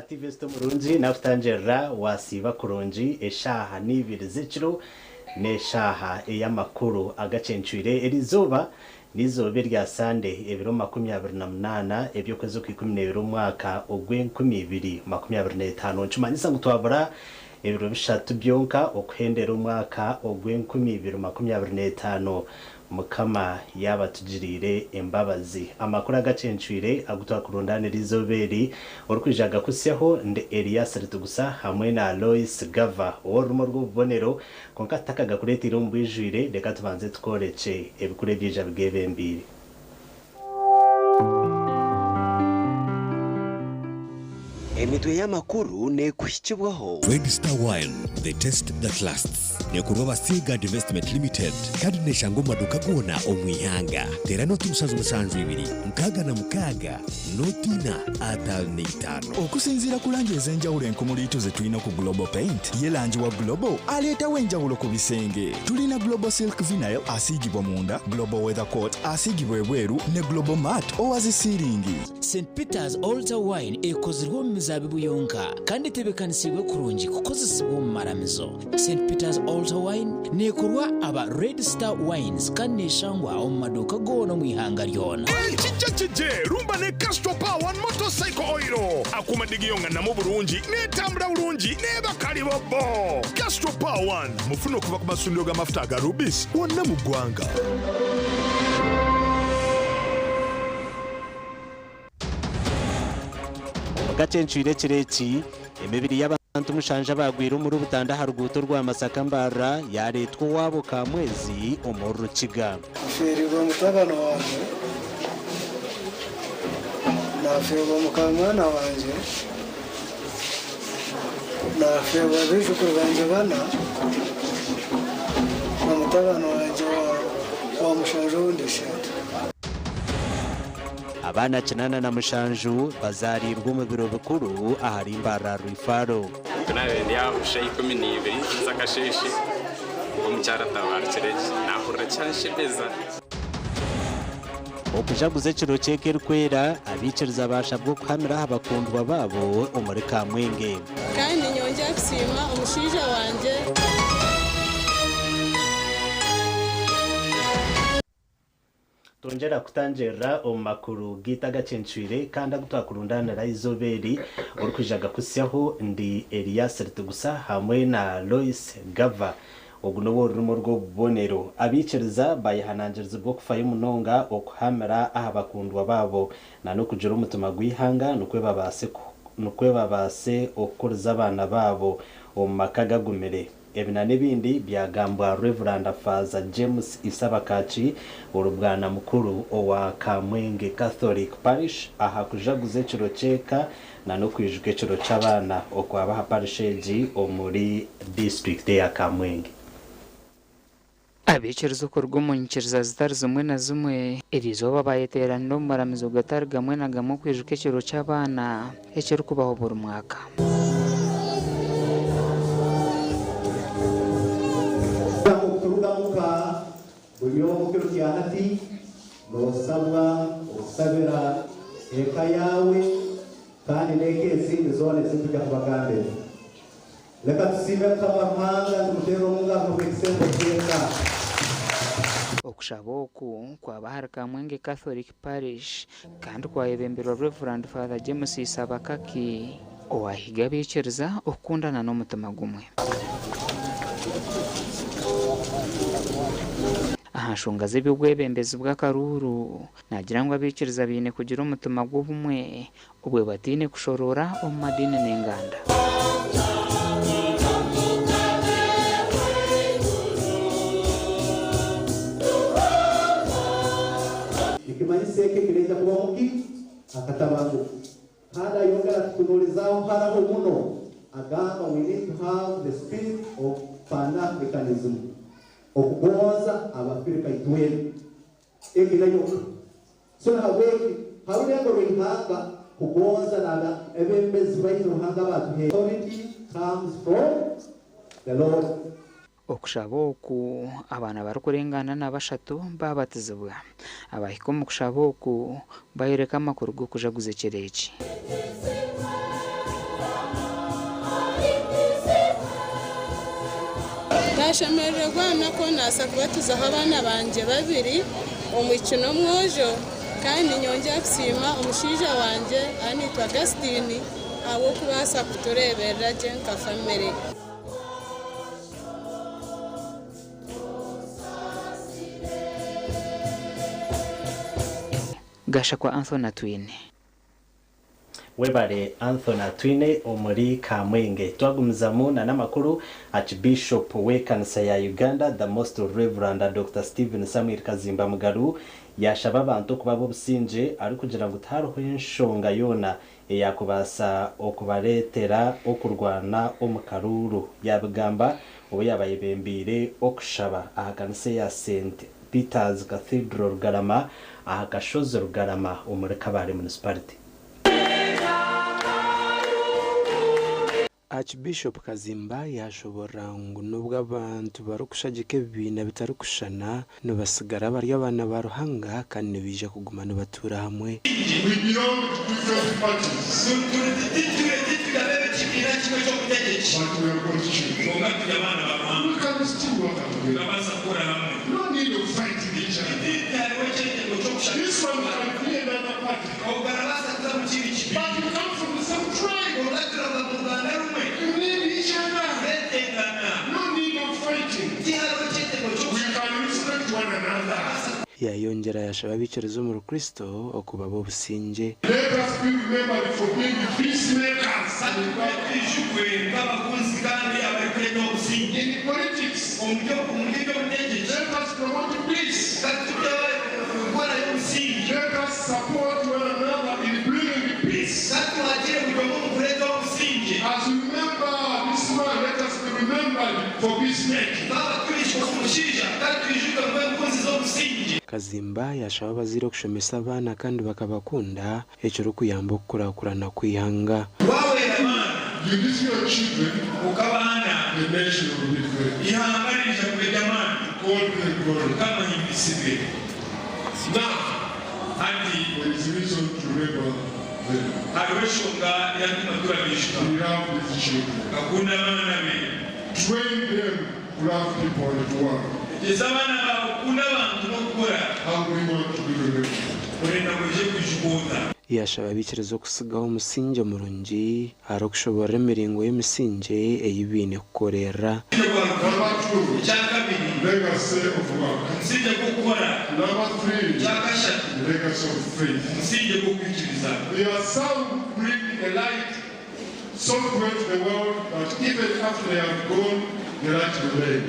Wa TV Zito murungi nakutangirira wasiiba kurungi eshaaha n'ibiri z'ekiro n'eshaaha ey'amakuru agacencwire erizooba n'eizooba erya Sande ebiro 28 eby'okwezi okw'ikumi n'ebiri omwaka ogw'e2025. Nikimanyisa ngu twabura ebiro 3 byonka okuhendera omwaka ogw'e2025, Mukama yaaba atugiriire embabazi. Amakuru agacencwire agu twakurundaanira eizooba eri, orikwija agakutsyaho ndi Elias Ritugusa hamwe na Lois Gava ow'orurimi orw'obubonero. Kwonka tutakagakureeteire omu bwijwire, reka tubanze tukworekye ebikuru ebyaija bigeebembeire. Emitwe y'amakuru neekuhikibwaho. Red Star Wine, the taste that lasts. Neekorwa aba Seaguard Investment Limited kandi neeshangwa omu maduuka goona omu ihanga. Teera nooti 7 7 66 0 4 55. Okusinziira ku langi ez'enjawulo enkumuliitu ze tulina ku Global Paint, ye langi wa Global aleetawo enjawulo ku bisenge. Tulina Global Silk Vinyl asiigibwa munda, Global Weather Coat asiigibwa ebweru ne Global Mat owa zi siiringi. St Peter's Altar Wine ekozirwe omu mizaabibu yonka kandi etebeekanisiibwe kurungi kukozesibwa omu maramizo. St Peter's Altar Wine neekorwa aba Red Star Wines kandi neeshangwa omu maduuka goona omu ihanga ryona. Ekijja kije rumba ne Castrol Power One Motorcycle Oil. Akuuma digiyonganamu bulungi, n'etambula bulungi, n'eba kalibobbo. Castrol Power One mufune okuva ku masundiro g'amafuta aga Rubis wonna mu ggwanga. Omugacencwire ekiro eki, emibiri y'abantu 7 abagwire omuri Butanda aha ruguuto rwa Masaka Mbarara yareetwa owaabo Kamwezi omuri Rukiga. Nfeereirwe mutabani wangye, naafeerwa mukaamwana wangye, naafeerwa baijukuru bangye bana na mutabani wangye wa mushanju ou ndishenda. Abaana 87 bazaariirwe omu biro bikuru ahari Mbarara Rwifaro. Ku naabaire ndi aha bushaaha 12 z'akasheeshe, omukyara atabarukire gye, naahurira kyanshemeza. Okujaguza ekiro ky'eka erikwera, abaikiriza bashabwa okuhamira aha bakundwa baabo omuri Kamwenge. Kandi nyongyera kusiima omushaija wangye. Twongyera kutangirira omu makuru gaitu agacencwire kandi agu twakurundaanira eizooba eri, orikwija gakutsyaho ndi Elias Ritugusa hamwe na Lois Gava, ogu n'ow'orurimi orw'obubonero. Abaikiriza bayehanangirizibwa okufayo munonga okuhamira aha bakundwa baabo na n'okugira omutima gw'eihanga nikwo babaase okukuriza abaana baabo omu maka gagumire. Ebi na n'ebindi byagambwa Reverend Father James Isabakaki, orubwana mukuru owa Kamwenge Catholic Parish, aha kujaguza ekiro ky'eka na n'okwijuka ekiro ky'abaana okwaba aha parish egi omuri disiturikiti eya Kamwenge. Abaikiriza okuruga omu nyikiriza zitari zimwe na zimwe eriizooba bayeteeranira omu maramizo gatari gamwe na gamwe okwijuka ekiro ky'abaana ekirikubaho buri mwaka. Okuruga muka buri omu kiro kya hati noosabwa okusabira eka yaawe kandi n'eka ezindi zoona ezitujya kubagambira. Leka tusiime Mukama Ruhanga, tumuteere omu ngaro habw'ekisembo ky'eka. Okushaba oku kwaba ahari Kamwenge Catholic Parish kandi kwayebemberwa Rev. Father James Isabakaki owahiga abaikiriza okukundana n'omutima gumwe. Aha nshonga z'eby'obwebembezi bw'akaruuru, naagira ngu abaikiriza baine kugira omutima gw'obumwe obwe bataine kushoroora omu madiini n'enganda. Nikimanyisa eki ekireija kubamu ki? Akatabanguko. Kandi ayongera atutunuulizaaho haraho muno, agamba we need to have the spirit of Pan-Africanism, okugonza Abafirika itwena. Eki nayo so nahabweki ha rulengo rw'ihanga kugonza n'abebembezi baitu Ruhanga abatuhaire. Authority comes from the Lord. Okushaba oku abaana barikurengana na 3 babatizibwa. Abahika omu kushaba oku bayoreka amakuru g'okujaguza ekiro eki. Naashemererwa n'oku naasa kubatizaho abaana bangye babiri, omwishiki n'omwojo, kandi niinyongyera kusiima omushaija wangye arikwetwa Augustine ahabw'okubaasa kutureeberera gye nka famire. Gashakwa Anthony Atwine. Webare Anthony Atwine omuri Kamwenge. Twagumizamu na n'amakuru, Archbishop w'ekanisa ya Uganda The Most Rev. Doctor Stephen Samuel Kazimba Mugalu yashaba abantu okuba ab'obusingye arikugira ngu tihariho enshonga yoona eyakubaasa okubareetera okurwana omu karuuru. Yabigamba obu yaaba ayebembeire okushaba aha kanisa eya Saint Peter's Cathedral Rugarama aha kashozi Rugarama omuri Kabale Municipality. Archbishop Kazimba yaashoborora ngu n'obu abantu barikushagika ebibiina bitarikushushana, nibasigara bari abaana ba Ruhanga kandi nibaija kuguma nibatuura hamwe. We belong to different parties. But we are God's children. We can still work together. No need of fighting each other. This one can be another party. But you come from the same tribe. You need each other. No need of fighting. We can respect one another. Yaayongyera yaashaba abaikiriza omuri Kristo okuba ab'obusingye. Let us be remembered for being peacemakers. In politics, let us promote peace. Let us support one another in bringing peace. As we remember this man, let us be remembered for peacemaking. Kazimba yaashaba abazaire okushomesa abaana kandi bakabakunda ekirikuyamba okukurakurana kw'eihanga. You give your children, the nation will be great. God be the glory. Now, there is reason to remember them. We love these children. Train them to love people and to work. How do we want to be remembered? Yaashaba abaikiriza okutsigaho omusingye murungi arikushoboorora emiringo y'emisingye ei baine kukorera. Number two, legacy of work. Number three, legacy of faith. There are some who bring a light so great to the world that even after they have gone, the light remains.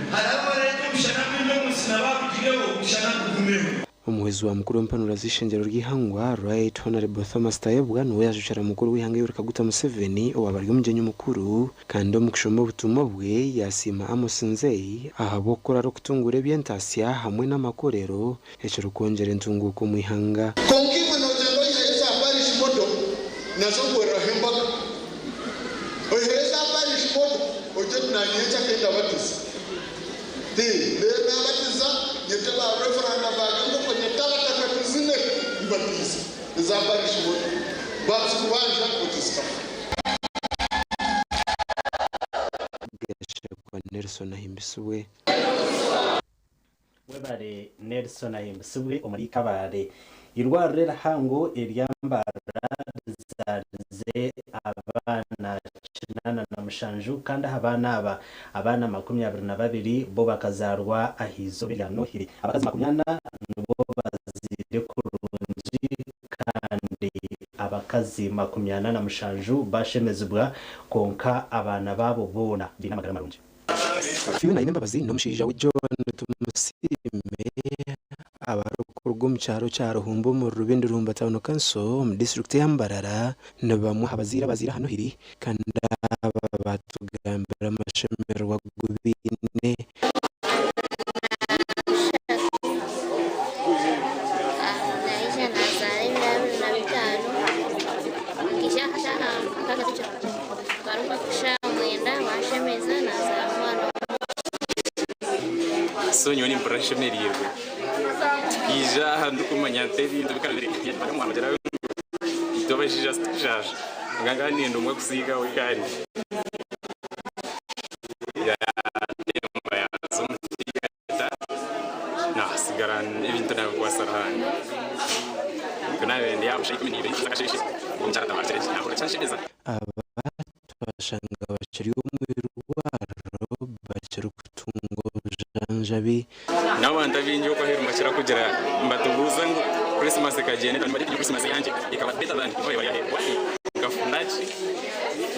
Omuhwezi wa mukuru w'empanura z'eishengyero ry'eihangwa, Right Honourable Thomas Tayebwa niwe yaajwekyera mukuru w'eihanga Yoweri Kaguta Museveni owaaba ari omugyenyi mukuru kandi omu kushoma obutumwa bwe yaasiima Amos Nzeyi ahabw'okukora arikutunguura eby'entaasya hamwe n'amakorero ekirikwongyera entunguuka omu ihanga. Kwonka iwe noogyenda oihayo eza parish model nazo nkoreraho embaga. Oiheyo eza parish model ogye oti naanye nyenkyakare ndabatiza. Tii, reero naabatiza nyete ba reverand abaage enkoko nyete abataka tuzine mbatize eza parish model. Baazikubanja oti zikafa. Gashakwa Nelson Ahimbisibwe. Webare Nelson Ahimbisibwe omuri Kabale. Eirwariro erihango erya Mbarara rizaarize abaana 87 kandi aha baana aba, abaana 22 bo bakazaarwa ah'eizooba erya Nohiri. Abakazi 40 nibo bazaire kurungi kandi abakazi 47 bashemezibwa kwonka abaana baabo boona baine amagara marungi. Fiona Ainembabazi n'omushaija we John Tumusiime abarikuruga omu kyaro kya Ruhumba omuri Rubindi Ruhumba Town Council omu disiturikiti eya Mbarara ni bamwe aha bazaire abazaire aha Nohiri kandi aba baatugambira amashemererwa agu baine. Naija nazaara ebiro 25 nkaija aha shaaha 6 z'ekiro twaruga aha shaaha 9 banshemeza nazaara omwana w'omwishiki. So nyowe nimpurira nshemereirwe kwija aha ndikumanya nti ebintu bikaba biri bagira ngu itwe abashaija titukushaasha kwonka nkaba niinyenda omwe kusiigaho kandi yatemba yaza. Naasigara ebintu naabikwasa Ruhanga. Nikwo naabaire ndi aha bushaaha 12 z'akasheeshe obwo omukyara atabaakire gye naahurira kyanshemeza. Aba twashanga bakiri omu irwariro bakirikutunga obujanjabi. N'abantu abaingi okwo aheeru nibakira kugira nibatubuuza ngu Christmas ekagyenda eta? Nibagye Christmas eyangye ekaba better than ei bari aheeru. Why? Nkafuna ki?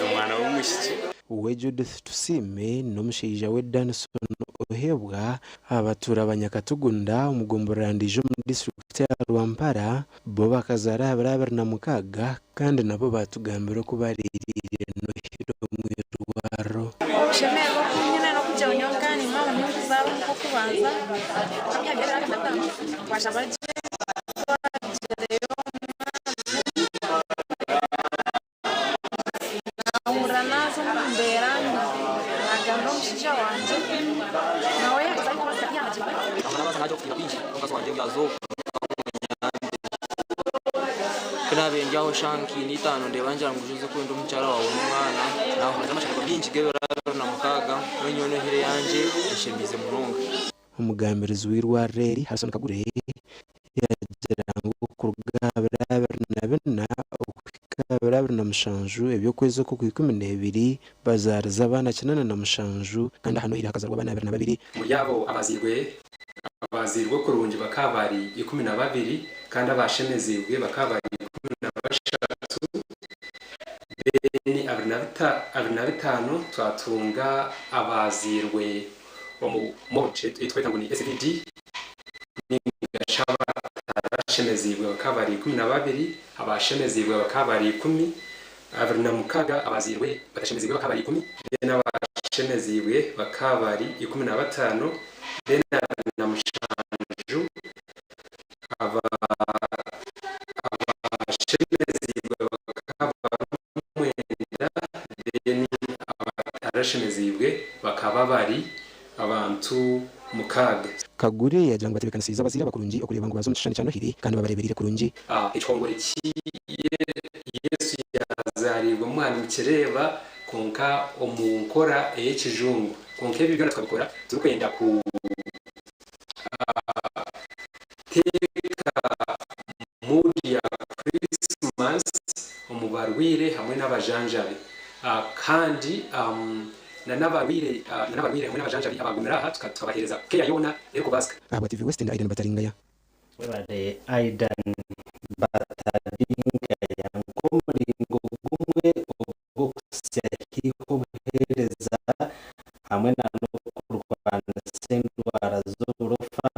Omwana w'omwishiki. We Judith Tusiime n'omushaija we Danson Ohebwa abatuura ba Nyakatugunda omu gomborora Ndiija omu disiturikiti ya Rwampara bo bakazaara aha biro 26 kandi nabo baatugambira oku bareereire Nohiri omu irwariro. Okushemererwa oku nyine n'okugira ngu nyowe nka nimwe ahu ndikuzaarwa omu kw'okubanza twashaba gye twagireyo omwana nahurira naaza omu mbeera mbi nagambira omushaija wangye nawe Ku naabaire ndi aho shaaha nka ina itaano ndeeba ngira ngu oze kwenda omukyara waawe n'omwana naahurira amashemererwa maingi g'ebiro 26 mbwenu nyowe nohire eyangye eshemiize munonga. Omugambirizi w'eirwariro eri, Harrison Kagure yaagira ngu okuruga aha biro 24 okuhika aha biro 27 eby'okwezi oku okw'ikumi n'ebiri bazaarize abaana 87 kandi aha Nohiri hakazaarwa abaana 22. Omuri abo abazairwe Abaazairwe kurungi bakaba bari 12, kandi abaashemeziibwe bakaba bari 13, then 25 twatunga abaazairwe omu mode ei turikweta ngu ni SVD ninga shi abatarashemeziibwe bakaba bari 12, abaashemeziibwe bakaba bari 10, 26 abaazairwe batashemeziibwe bakaba bari 10, then abaashemeziibwe bakaba bari 15, then 27 abashemeziibwe bakaba bari 9, then abatarashemeziibwe bakaba bari abantu 6. Kagure yaagira ngu batebeekanisiize abazaire aba kurungi okureeba ngu baaza omu kishushani kya Nohiri kandi babareebereire kurungi. Ekihongore ki Yesu yaazaariirwemu mwaba nimukireeba kwonka omu nkora ey'ekijungu. Kwonka ebi byona tukabikora turikwenda ku teeka mood ya Christmas omu barwaire hamwe n'abajanjabi. Kandi na n'abarwaire hamwe n'abajanjabi abaagumire aha tukabaheereza care yoona erikubaasika. Ahabwa TV West ndi Aidan Bataringaya. Webare Aidan Bataringaya nk'omuringo gumwe ogw'okuhitsya haihi obuheereza hamwe na n'okurwanisa endwara z'oburofa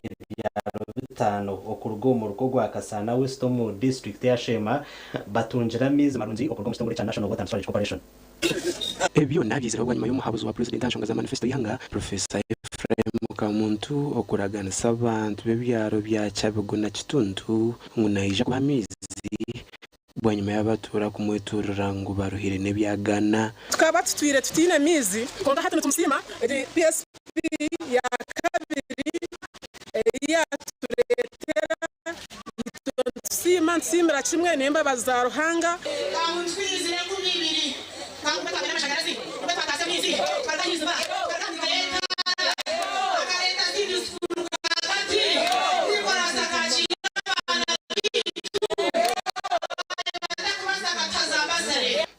ebyaro bitaano okuruga omu muruka ogwa Kasaana West omu disiturikiti eya Sheema batungire amaizi marungi okuruga omu kitongore kya National Water and Sewerage Corporation. Ebi byona byizireho bwanyima y'omuhabuzi wa Purezidenti aha nshonga za manifesito y'eihanga, Professor Ephraim Kamuntu okuraganisa abantu b'ebyaro bya Kyabigo na Kituntu ngu naija kubaha amaizi bwanyima y'abatuura kumwetuurira ngu baruhire n'ebyagaana. Tukaba tutwire tutaine maizi kwonka hati nitumusiima egi PSP ya kabiri ei yaatureetera. Itwe nitusiima, nitusiimira kimwe n'embabazi za Ruhanga.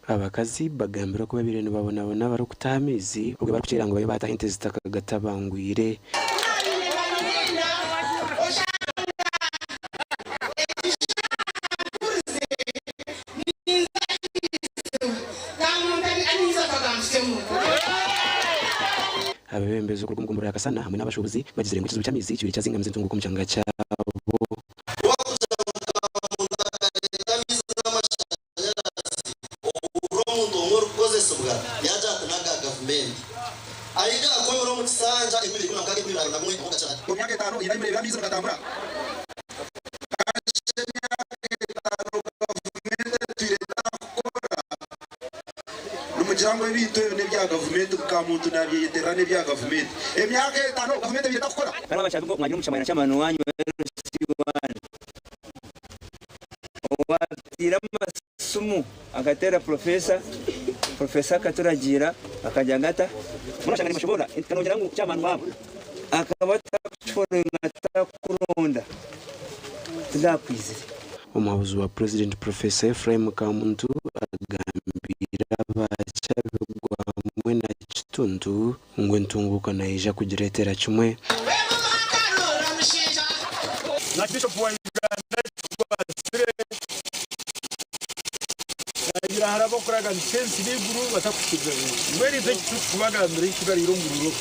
Abakazi bagambire oku babaire nibabonabona barikutaha amaizi obwo barikukyera ngu babe baataha ente zitakagatabangwire. Abeebembezi okuruga omu gomborora ya Kasana hamwe n'abashuubuzi bagizire ngu ekizibu ky'amaizi kibaire kyazingamiza entunguuka omu kyanga kyabo. Ohurira omuntu omwe orikukozesibwa yaagira ati n'aga gavumenti. Aija akomire omu kisanja 2016 2021 omu gakira. Omu myaka etaano oine ahi mureebera amaizi nigatambura. Hasha emyaka etaano gavumenti etwire etakukora, nimugira ngu ebintu ebi n'ebya gavumenti nka muntu naabyeyeterera n'ebya gavumenti. Emyaka etaano gavumenti ebaire etakukora. Kandi mwaba mwagira omugisha mwagira na chairman wanyu wa LC1 owatiire amasimu akateera professor, professor akaturagiira akagira ngu ata, mbwenu washanga nimbashoboorora nti kanogira ngu chairman waabo akaba atakukifollowinga. Uganda tindakwizire. Omuhabuzi wa Purezidenti Professor Ephraim Kamuntu agambiire aba Kyabigwa hamwe na Kituntu ngu entunguuka naija kugireetera kimwe. Archbishop wa Uganda kikwatsire yagira hari abakuraganisa ensi n'eiguru batakuhikiriza bintu. Mbwenu itwe eki turikubagambira ei tugariire omuriro.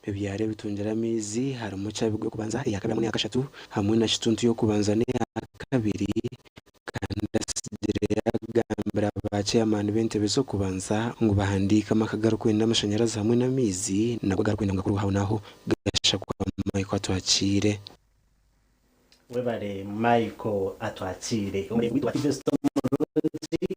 Ebyaro ebitungire amaizi harimu Kyabigwa ey'okubanza, eyakabiri hamwe n'eyakashatu hamwe na Kituntu ey'okubanza n'eyakabiri. Kandi atsigire yaagambira ba ceyamaani b'entebe z'okubanza ngu bahandiike amaka agarikwenda amashanyarazi hamwe n'amaizi nago agarikwenda ngu gakorwe ahonaaho gashakwa Michael Atwakiire. Webale Michael Atwakiire. Omurembe gwaitu wa TV Storm murungi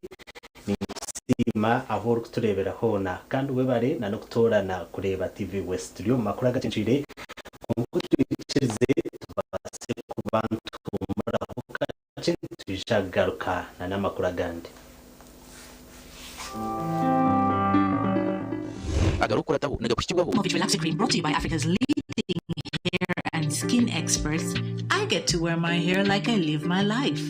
ninkusiima ahu orikutureebera hoona kandi webale na n'okutoorana kureeba TV West. Turi omu makuru agacencwire kwonka otwikirize tubaase kuba nituhuumuraho kakye nitwija kugaruka na n'amakuru agandi. Agarikukurataho nigakuhikibwaho. Movit Relaxer Cream brought to you by Africa's leading hair and skin experts. I get to wear my hair like I live my life.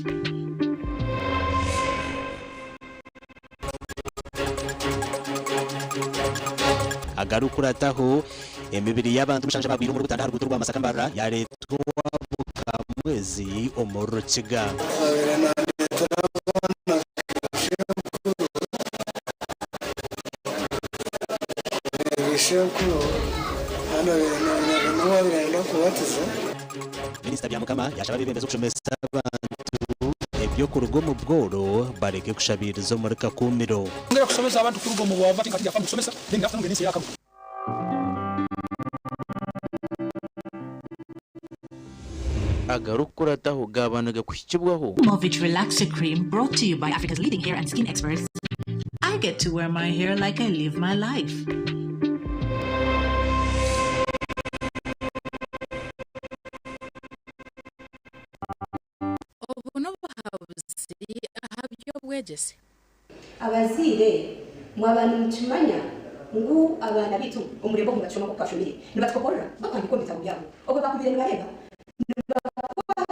Agarikukurataho, emibiri y'abantu mushanju abagwire omuri Butanda aha ruguuto rwa Masaka Mbarara yareetwa Bukamwezi omuri Rukiga. Abaire nandetera abaana ishenkuru, ishenkuru kandi abaire niwe abaire nayenda kubatiza. Minisita Byamukama yaashaba abeebembezi okushomesa abantu eby'okuruga omu bworo bareke kushabiiriza omuri Kakuumiro. Ongera kusomesa abantu kuruga omu bwavu ati nka kusomesa then after ngensi yakabu. Agarikukurataho gaaba nigakuhikibwaho. Movit Relaxer Cream brought to you by Africa's leading hair and skin experts. I get to wear my hair like I live my life. Obu n'obuhabuzi aha by'obwegyese. Abazaire, mwaba nimukimanya ngu abaana baitu omurembe ogu nibakishoma nk'oku twashomire, nibatukoporora bakuhandiika omu bitabo byabo. Obwo bakubaire nibareeba, nibakwata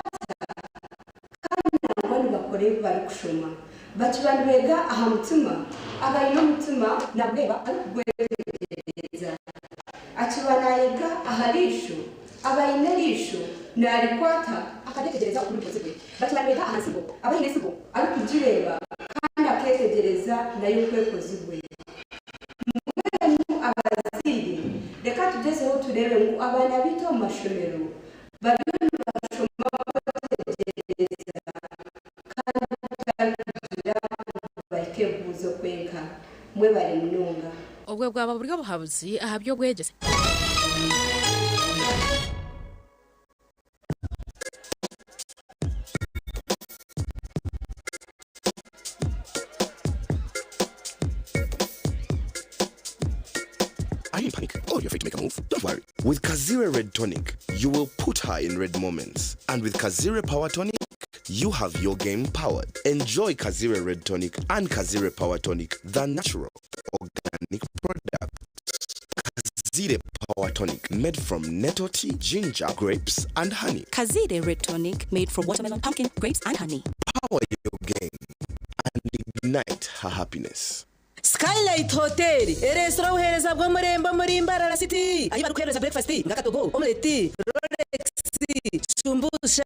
kandi nangwa nibakora ebi barikushoma. Bakiba nibeega aha mutima, abaine omutima nagureeba arikugwetegyereza. Akiba naayega aha riisho, aba aine eriisho naarikwata akaryetegyereza oku rikozirwe. Bakiba nibeega aha nsigo, aba aine ensigo arikugireeba kandi akeetegyereza nayo oku ekozirwe. Mbwenu abazaire, reka tugyezeho tureebe ngu abaana baitu omu mashomero bariyo nibashoma kwetegyereza kandi kutari kugira ngu bahike ebibuuzo kwenka. Mwebare munonga. Obwo bwaba buri obuhabuzi aha by'obwegyese. Are you in panic or you're afraid to make a move? Don't worry. With Kazire Red Tonic, you will put her in red moments. And with Kazire Power Tonic, you have your game powered. Enjoy Kazire Red Tonic and Kazire Power Tonic, the natural organic products. Kazire Power Tonic, made from nettle tea, ginger, grapes, and honey. Kazire Red Tonic, made from watermelon, pumpkin, grapes, and honey. Power your game and ignite her happiness. Skylight Hotel ereetsire obuheereza bw'omurembe omuri Mbarara City ahu barikuheereza breakfast nk'akatogo, omelette, rolex, shumbusha,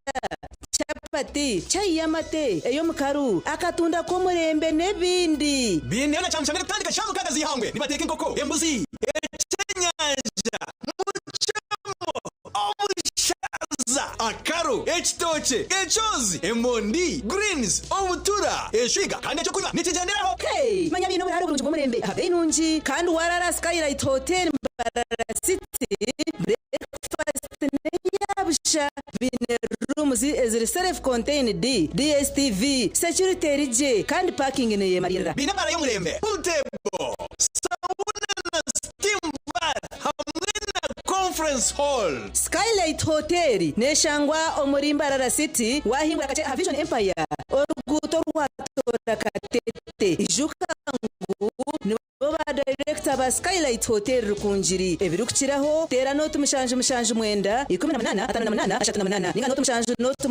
chapati, chai y'amate, ey'omukaru, akatunda k'omurembe n'ebindi. Biine na kyamushana erikutandika shaaha mukaaga z'eihangwe nibateeka enkoko, embuzi, ekyenyanja, mukyemo, obushaza, akaru, ekitookye, ekyozi, emondi, greens, obutura, eshwiga kandi ekyokunywa nikigyenderaho. Hey! Manya biine oburaaro burungi bw'omurembe aha beeyi nungi kandi waarara aha Skylight Hotel Mbarara City, breakfast n'eya busha. Biine rooms eziri self contained, DSTV, security eri gye kandi parking neyemarira. Biine ebaara y'omurembe, pool table, sauna na steam bath hamwe na conference hall. Skylight Hotel neshangwa omuri Mbarara City wahingura kakye aha Vision Empire, oruguuto orwa Tooro Katebe. Gatete. Ijuka ngu nibo ba dayirekita ba Skylight Hotel Rukungiri. Ebirikukiraho, teera nooti 779 18 58 38 ninga nooti 7 nooti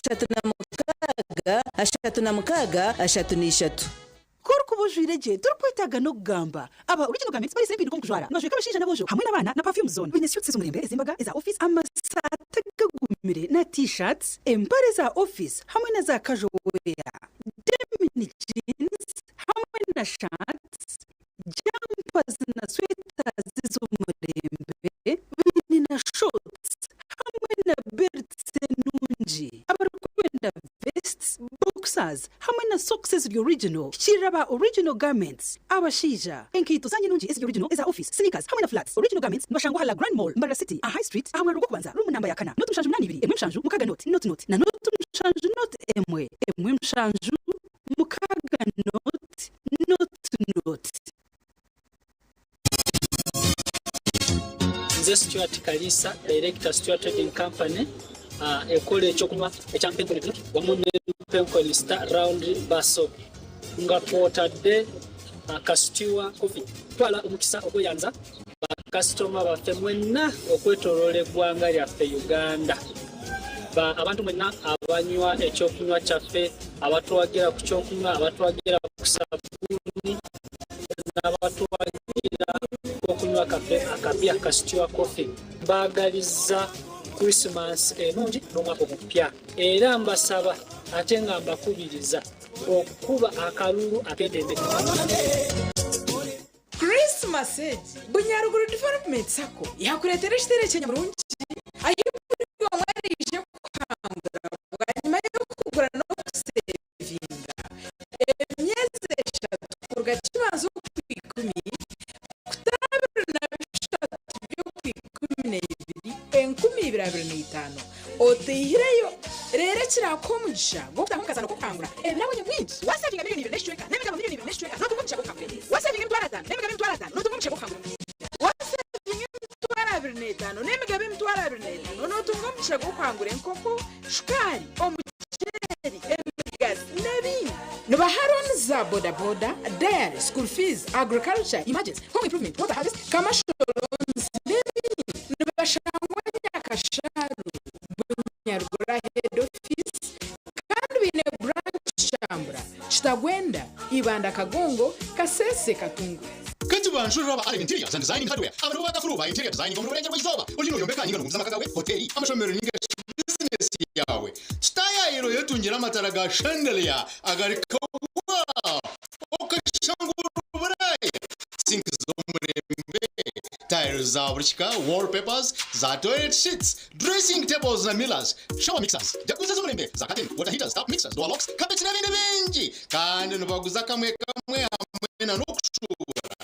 6 6 36 33. Ku orikuba ojwaire gye, torikwetaaga n'okugamba. Aba Original Garments bareetsire empinduka omu kujwara. Nibajweka abashaija n'aboojo hamwe n'abaana na perfumes zoona. Baine suits ez'omurembe, ez'embaga, eza ofiisi, amasaati agagumire na T-shirts, empare za ofiisi hamwe na za casual wear, denim jeans hamwe na shirts, jumpers na sweaters ez'omurembe. Baine na shorts hamwe na belts enungi. Abarikwenda vests, boxers hamwe na socks eziri original, hikiirira aba Original Garments. Abashaija, enkaito zaanyu enungi eziri original eza office, sneakers hamwe na flats. Original Garments nibashangwa aha La Grande Mall, Mbarara City, aha High Street, aha mwariro gw'okubanza, room namba ya kana, 0 7 8 2 1 7 6 0 0 0 na 0 7 0 1 1 7 6 0 0 0. Nze Stuart Kalisa, Director Stuart Trading Company ekola ekyokunywa ekya Mpenkoni Drink wamu ne Mpenkoni Star Round Bar Soap nga kwotadde Kasitiwa Coffee. Twala omukisa okweyanza bakasitoma baffe mwenna okwetoloola eggwanga lyaffe Uganda. Ba abantu mwenna abanywa ekyokunywa kyaffe, abatuwagira ku kyokunywa, abatuwagira ku sabbuuni n'abatuwagira okunywa kaffe akapya ka Stewa Coffee. Mbaagalizza Christmas enungi n'omwaka omupya era mbasaba ate nga mbakubiriza okukuba akalulu ak'eddembe. Christmas egi, Bunyaruguru Development Sacco yakureetera ekiteere ky'enyamurungi ahi buri omwe araije kuhangura bwanyima y'okugura n'okusevinga emyezi eshatu kuruga Kibanza okwikumi kuta 23 by'okwikumi 2025 otaihireyo. Reero ekiraakuha omugisha gw'okutaaha omu kazaano k'okuhangura ebirabo nyamwingi. Waasevinga miriyoni ibiri n'ekicweka n'emigabo miriyoni ibiri n'ekicweka nootunga omugisha gw'okuhangura ente. Waasevinga 50,000 n'emigabo 50,000 nootunga omugisha gw'okuhangura omupiira. Waasevinga 25,000 n'emigabo 25,000 nootunga omugisha gw'okuhangura enkoko, shukaari, omuceeri, emigazi n'ebindi. Nibaha looni za bodaboda, dairy, school fees, agriculture, emergency, home improvement, water harvest, commercial loans n'ebindi. Nibashangwa Nyakasharu, Bunyaruguru Head Office kandi baine branch Kyambura, Kitagwenda, Ibanda Kagongo, Kasese Katungu. Kati banshurira aba Allen Interiors and Designing Hardware aba nibo bakafuru ba interior designing omu rurengerwa izooba oriyo noyombeka ninga nogumiza amaka gawe, hoteri, amashomero ninga shi bizinesi yawe. Kitayayiro yetungire amatara ga chandelier agari kawa okashangura oburaya, sink z'omurembe, tiles za buri kika, wallpapers, za toilet sheets, dressing tables na mirrors, shower mixers, jacuzzi z'omurembe, za curtain, water heaters, tap mixers, door locks, carpets n'ebindi bingi. Kandi nibaguza kamwe kamwe hamwe na n'okushuubura.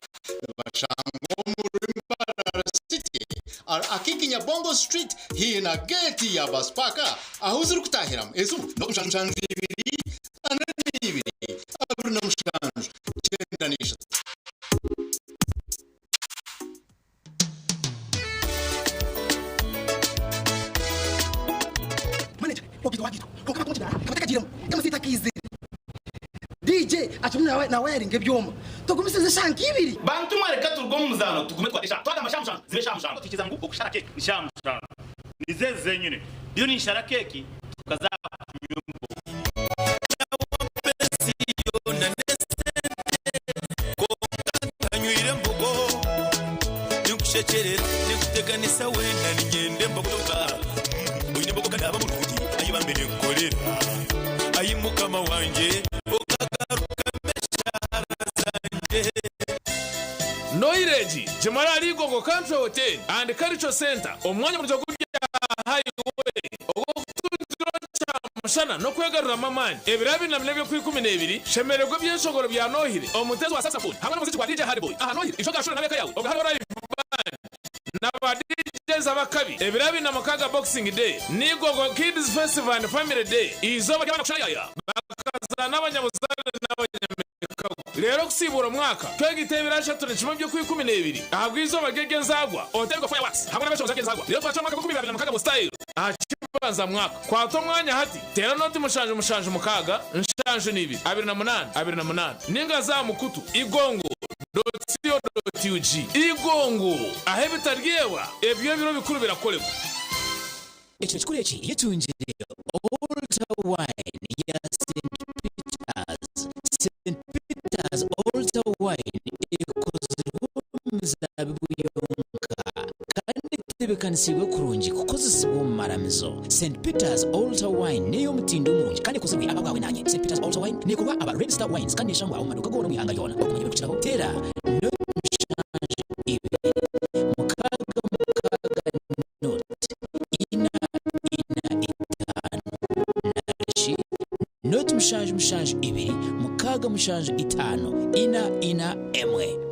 Nibashangwa omuri Mbarara City, Akiiki Nyabongo Street haihi na geeti ya bus park ahu zirikutahiramu. Esimu 0 7 2 42 27 93. Manager, ogito wagito, kokaba kumukidara, kabatakagiiremu, kamusiita akaizire. DJ akirimu nawe nawayaringa ebyoma. Tugumisirize eshaaha nk'ibiri. Bantu mwe reka turuge omu muzaano tugume tukwate eshaaha. Twagamba shaaha mushanju zibe shaaha mushanju. Twikiriza ngu okushara keeki ni shaaha mushanju. Nizo ezi zenyine. Ndiyo ninshara keeki tukaza kunywa embogo. Tanywire mbogo ninkushekyerera ninkuteganisa weena niinyenda embogo yonka Oine embogo ka naaba murungi ayi bambe ninkukorera Ayi mukama wangye okagarukamu eshaara zangye. Noiregi, Gimara ahari Igogo Country Hotel and Cultural Centre omu mwanya murungi oguri aha highway ogw'okutungira kyamushana n'okwegaruramu amaani. Ebiro abiri na bina eby'okwikumi n'ebiri, shemererwa ebyeshongoro bya Nohire, omuteezi wa saxophone hamwe n'omuziki gwa DJ Hardboy aha Nohire, Isho Gashura n'ab'eka yaawe obwo hariho live band na ba DJs ab'akabi. Ebiro 26 Boxing Day ni Igogo Kids Festival and Family Day, eizooba ry'abaana kushayaya bakazaana abanyabuzaare n'abanyamikago. Reero okusiibuura omwaka, twegite ebiro 31 by'okwikumi n'ebiri ahabw'eizooba ry'ery'enzaarwa, oteerwe fireworks hamwe n'abeshongozi ab'enzaarwa. Reero twakira omwaka gw'enkumi ibiri abiri na mukaaga mu style aha kibuga. Ogw'okubanza mwaka. Kwata omwanya hati, teera nooti 7 76 72 28 28 ninga za aha mukutu igongo dot co dot ug. Igongo, ahu ebitaryebwa eby'ebiro bikuru birakoregwa. Ekiro kikuru eki yetungire Altar Wine ya St Peters. St Peters Altar Wine ekozirwe omu mizaabibu yonka kandi etebeekanisiibwe kurungi kukozesibwa omu maramizo. St Peters Altar Wine n'ey'omutindo murungi kandi ekozirwe ahabwawe naanye. St Peters Altar Wine neekorwa aba Red Star Wines kandi neeshangwa omu maduuka goona omu ihanga ryona. Okumanya ebirikukiraho, teera 072 666 0 4 5 narishi 0 7 7 2 6 7 5 4 4 1.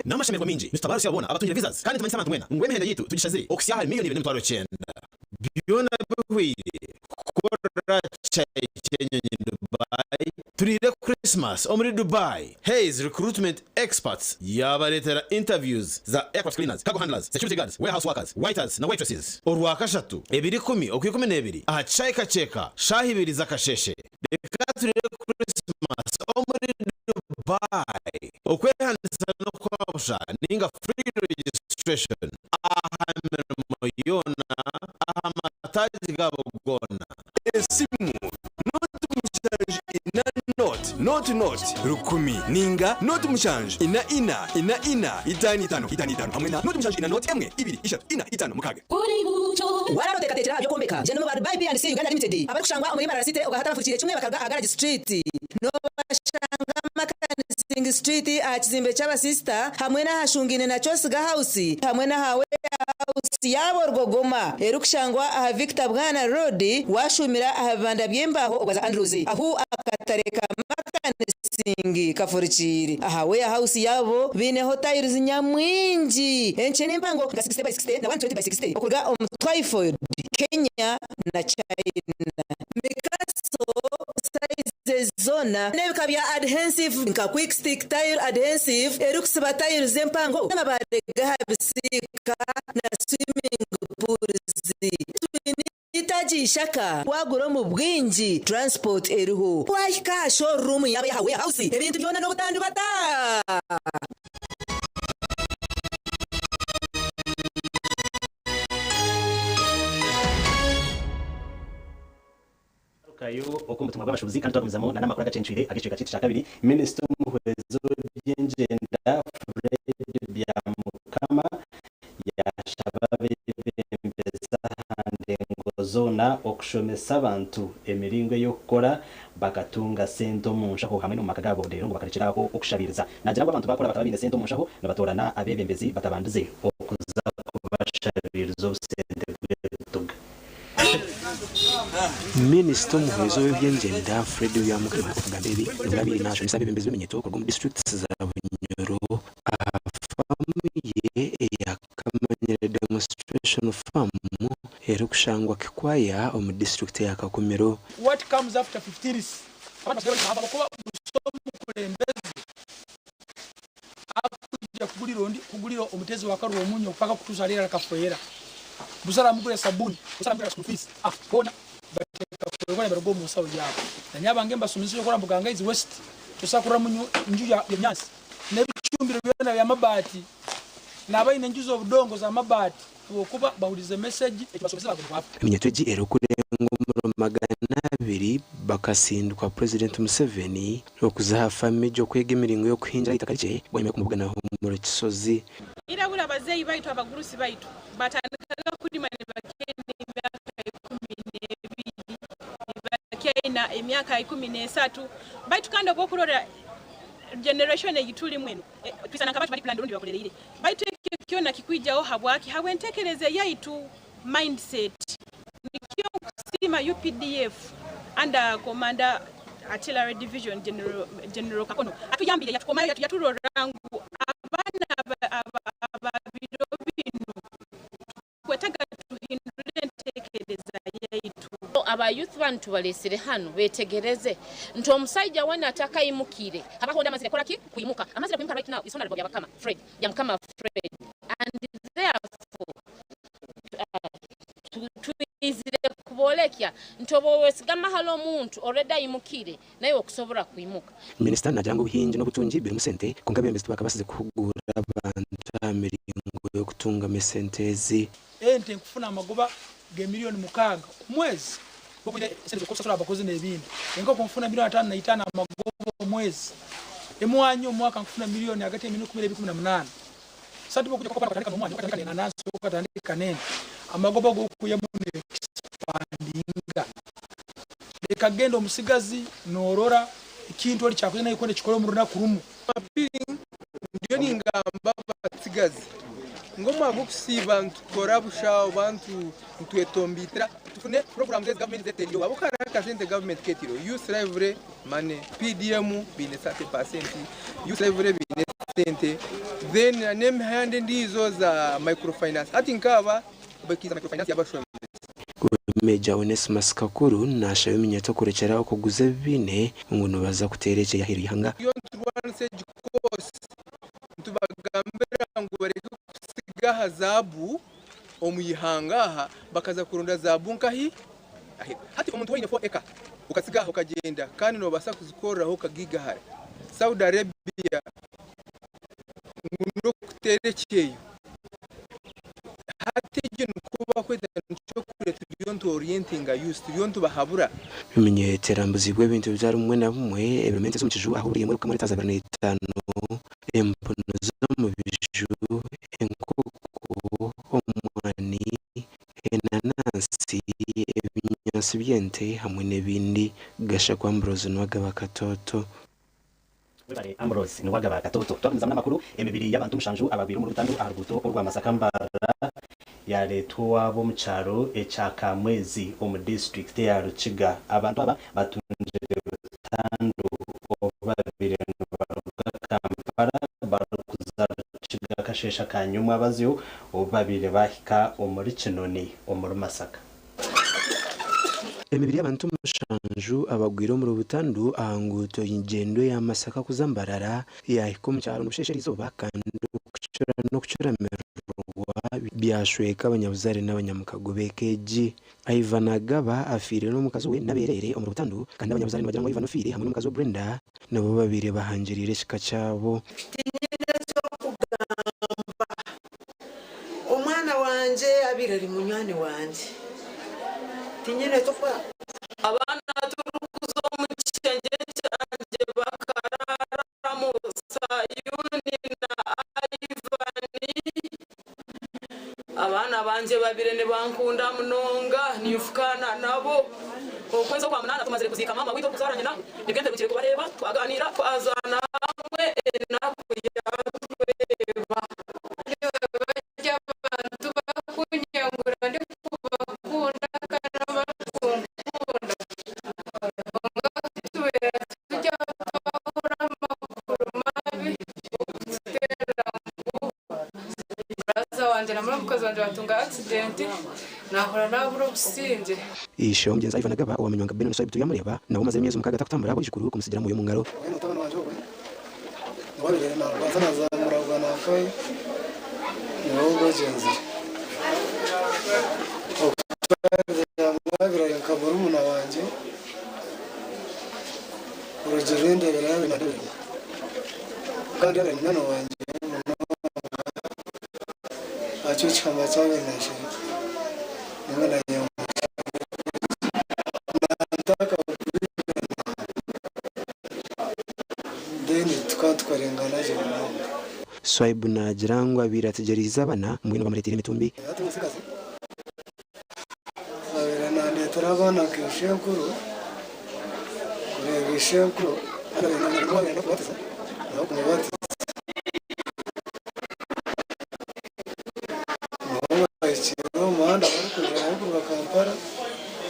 N'amashemererwa maingi nitutabaarusya boona abatungire visas kandi nitumanyisa abantu mwena ngu emihendo yaitu tugishazire okuhitsya ahari 2,900,000. Byona bihweire kukora chai ky'enyonyi Dubai. Turiire Christmas omuri Dubai. Hays Recruitment Experts yaabareetera interviews za aircraft cleaners, cargo handlers, security guards, warehouse workers, waiters na waitresses. Orwakashatu, ebiro ikumi Okwikumineebiri aha Chai Kakyeka, shaaha ibiri z'akasheeshe. Reka turiire Christmas omuri Dubai. Okwehandiisa n'okwabusha ninga free registration aha mirimo yoona aha mataagi gaabo goona. Esimu, 074 0 0 100 ninga 074 4 4 4 5 5 5 hamwe na 074 0 1 2 3 4 5 6. Warara oteekateekire aha by'okwombeka? Gyenda omu ba Dubai P&C Uganda Limited abarikushangwa omuri Mbarara City ogahata abafurukire kimwe bakaruga aha Garage Street. Noobashanga Makanising Street aha kizimbe ky'abasisita hamwe n'ahashungaine na Kyosiga House hamwe n'aha Warehouse yaabo Rwogoma erikushangwa aha Victor Bwana Road waashuumira aha bibanda by'embaaho ogwaza Andrews ahu akatare ka Makanising kafurukiire. Aha Warehouse yaabo baineho tiles nyamwingi enkye n'empango nka 60 by 60 na 120 by 60 okuruga omu Twyford, Kenya na China. Mikaso sizes zoona n'ebika bya adhensive nka Quick Stick Tile Adhensive erikusiba tiles empango n'amabaare g'aha bisiika na swimming pools. Twine eitaagi ishaka wagura omu bwingi transport eriho. Wahika aha showroom yaabo ey'aha warehouse ebintu byona n'obutandu bata. Tugarukayo oku omu butumwa bw'abashuubuzi kandi twagumizamu na n'amakuru agacencwire ag'ekicweka kyaitu kya kabiri. Minisita omuhwezi w'eby'engyenda Fred Byamukama yaashaba abeebembezi aha ndengo zoona okushomesa abantu emiringo ey'okukora bakatunga sente omu nshaho hamwe n'omu maka gaabo reero ngu bakarekyera aho okushabiiriza. Naagira ngu abantu baakora bakaba baine sente omu nshaho nibatoorana abeebembezi batabandize okuza kubashabiiriza obusente bw'ebituga. Minisita omuhwezi ow'ebyengyenda Fred Byamukama okugamba ebi nibwo abaire nashomesa abeebembezi b'eminyeto kuruga omu disiturikiti za Bunyoro aha faamu ye eya Kamanyire Demonstration Farm erikushangwa Kikwaya omu disiturikiti ya Kakumiro. What comes after 15 Abantu basigaire bari ahabw'okuba busa omukulembeze Akujja kugulira ondi kugulira omutezi wa karwa omunyo paka kutusa alira akafwera. Busa aramugurira sabuni, busa aramugurira school fees. Ah, bona bateka kwebona baruga omu nsaho yabo. Nanye abange mbasomesa ekyokora mbu Gangaizi West tosobola kurora munyu nju ya byansi n'ebicumbiro byona bya mabaati n'abaine enju z'obudongo za mabaati habwokuba bahulize message ekibasomesa baguma kwafa. Eminyeto egi erikurenga omuri 200 bakasindikwa Purezidenti Museveni Okuza aha faamu egyo kwega emiringo y'okuhingira aha itaka rikye bwanyima y'okumubuganaho omuri Kisozi. Ira buli abazeeyi baitu abagurusi baitu batandikaga kulima nibakyaine emyaka 12, nibakyaina emyaka 13, baitu kandi obwokurora generation eyi tulimu enu twisana nk'abantu bali planned rundi bakulereire, baitu ekyo kyona kikwijaho habwaki? Habw'entekereza eyaitu, mindset. Nikyo nkusiima updf under Commander Artillery Division General, General Kakono atuyambire yatukomayo yaturora ngu abaana aba biro binu tukwetaga tuhindure entekereza yaitu. Aba youth banu tubalesire hanu betegereze nti omusaija wena atakayimukire habaho ondi amazire kukora ki? Kwimuka. Amazire kwimuka right now is Honorable Byabakama Fred, Byamukama Fred, and therefore twizire kubooreka. Nikitwolekya nti obu wesigama hali omuntu already ayimukire, naiwe okusobora kwimuka. Minisita naagira ngu obuhingi n'obutungi birimu sente kwonka abeebembezi tibakabasize kuhuguura abantu aha miringo y'okutungamu esente ezi. Ente nkufuna amagoba ge 6,000,000 omwezi okwine esente zokusasura abakozi n'ebindi. Enkoko nfuna 55,000,000 amagoba omwezi. Emwanyi omwaka nkufuna miliyoni hagati ya 12,000,000 18. Sati bokuja okatandika n'omwanyi okatandika n'enanansi okatandika n'ente amagoba g'okuyamu n'expandinga. Leka genda omusigazi norora ekintu ori kyakuza nawe kwenda kikore omu runaku rumu. Ndiyo ningamba abatsigazi ngu omwaka gw'okusiiba nitukora busha oba nitwetomboitera tufune puroguraamu ezi gavumenti zeetereireho ahabw'okuba hariho akasente gavumenti keetaireho Youth Lively Money, PDM baine 30%, Youth Lively baine esente then n'emihanda endiijo za microfinance hati nkaaba baikiriza microfinance yabashomesa. Meeja Onesmus Kakuru naashaba eminyeeto kurekyera okuguza ebi baine ngu nibaza kuteera ekyeyo aheeru y'eihanga. Turiyo niturwanisa egi koosi nitubagambira ngu bareke kutsiga aha zaabu omu ihanga aha bakaza kuronda zaabu nkahi? Aheeru. Hati omuntu waine 4 eka okatsiga aha okagyenda kandi noobaasa kuzikoreraho okagiigahara. Saudi Arabia ngu n'okuteera ekyeyo. Hati egyo nikwo bakweta nikyo kure turiyo nitu orientinga youth turiyo nitubahabura. Eminyeeto erambuzibwe ebintu bitari bimwe na bimwe ebirimu ente z'omu kiju ahu buri emwe erikukamwa lita 25, empunu z'omu biju, enkoko, omwani, enanansi, ebinyaatsi by'ente hamwe n'ebindi. Gashakwa Ambrose Nuwagaba Katoto. Webare Ambrose Niwagaba Katoto. Twagumizamu n'amakuru, emibiri y'abantu mushanju abagwire omuri butandu aha ruguuto orwa Masaka Mbarara yareetwa owaabo omu kyaro ekya Kamwezi omu disiturikiti eya Rukiga. Abantu aba batungire butandu obu babaire nibaruga Kampala barikuza Rukiga akasheeshe aka nyomwabazyo obu babaire bahika omuri Kinoni omuri Masaka. Emibiri y'abantu mushanju abagwire omuri butandu aha nguuto ngyendwa eya Masaka kuza Mbarara yaahika omu kyaro nibusheesha eriizooba kandi okucura n'okucuramirwa byashweka abanyabuzaare n'abanyamukago b'eka egi. Ivan Agaba afiire n'omukazi we n'abeereere omuri butandu kandi abanyabuzaare nibagira ngu Ivan ofiire hamwe n'omukazi we Brenda nibo babaire bahangiriire ekika kyabo. Tinyine ky'okugamba. Omwana wangye abaire ari munywani wangye. Tinyine ky'okukora. Abaana turikuza omu kishengye kyangye bakaraaramu, Sayuni na Ivan. Abaana bangye babire nibankunda munonga, ninfukaana nabo. Okwezi Okwamunaana tumazire kuziika maama waitu orikuzaara nyina, nibwo mperukire kubareeba, twagaaniira, twazaana hamwe enaku yaatweba. Bari abantu barikunyangura ndikubakunda kandi nabo barikunkunda. Kwonka ku tubeera turi aho twahurira amakuru mabi okututeera ngu buraza wangye na muramukazi wangye batunga accident, naahurira naabura obusingye. Ishe w'omugyenzi Ivan Agaba owamanywa nka Benon Swaib Turyamureeba nawe omazire emyezi mukaaga atakutambura ahabw'abaijukuru kumutsigira mwoyo omu ngaro. Mutabani wangye ogwe niwe abaire nabanza nazamuragwa nankahi niwe ogwegyenzire okutwarira mwabire nka murumuna wangye orugyerero endeebera yaabire nandeeberwa kandi abaire munywani wangye munonga ahakyo ekihama kyabire nanshereka nimwe nanye Then tukaba tukorengana gye munonga. Swaibu naagira ngu abaire ategyereize abana mbwenu bamureteire emitumbi. Hati omutsigazi abaire nandetera abaana nka ishenkuru kureeba ishenkuru kandi abaire nayenda kubatiza nawe kumubatiza. Niho bahikiire omu muhanda barikuza barikuruga Kampala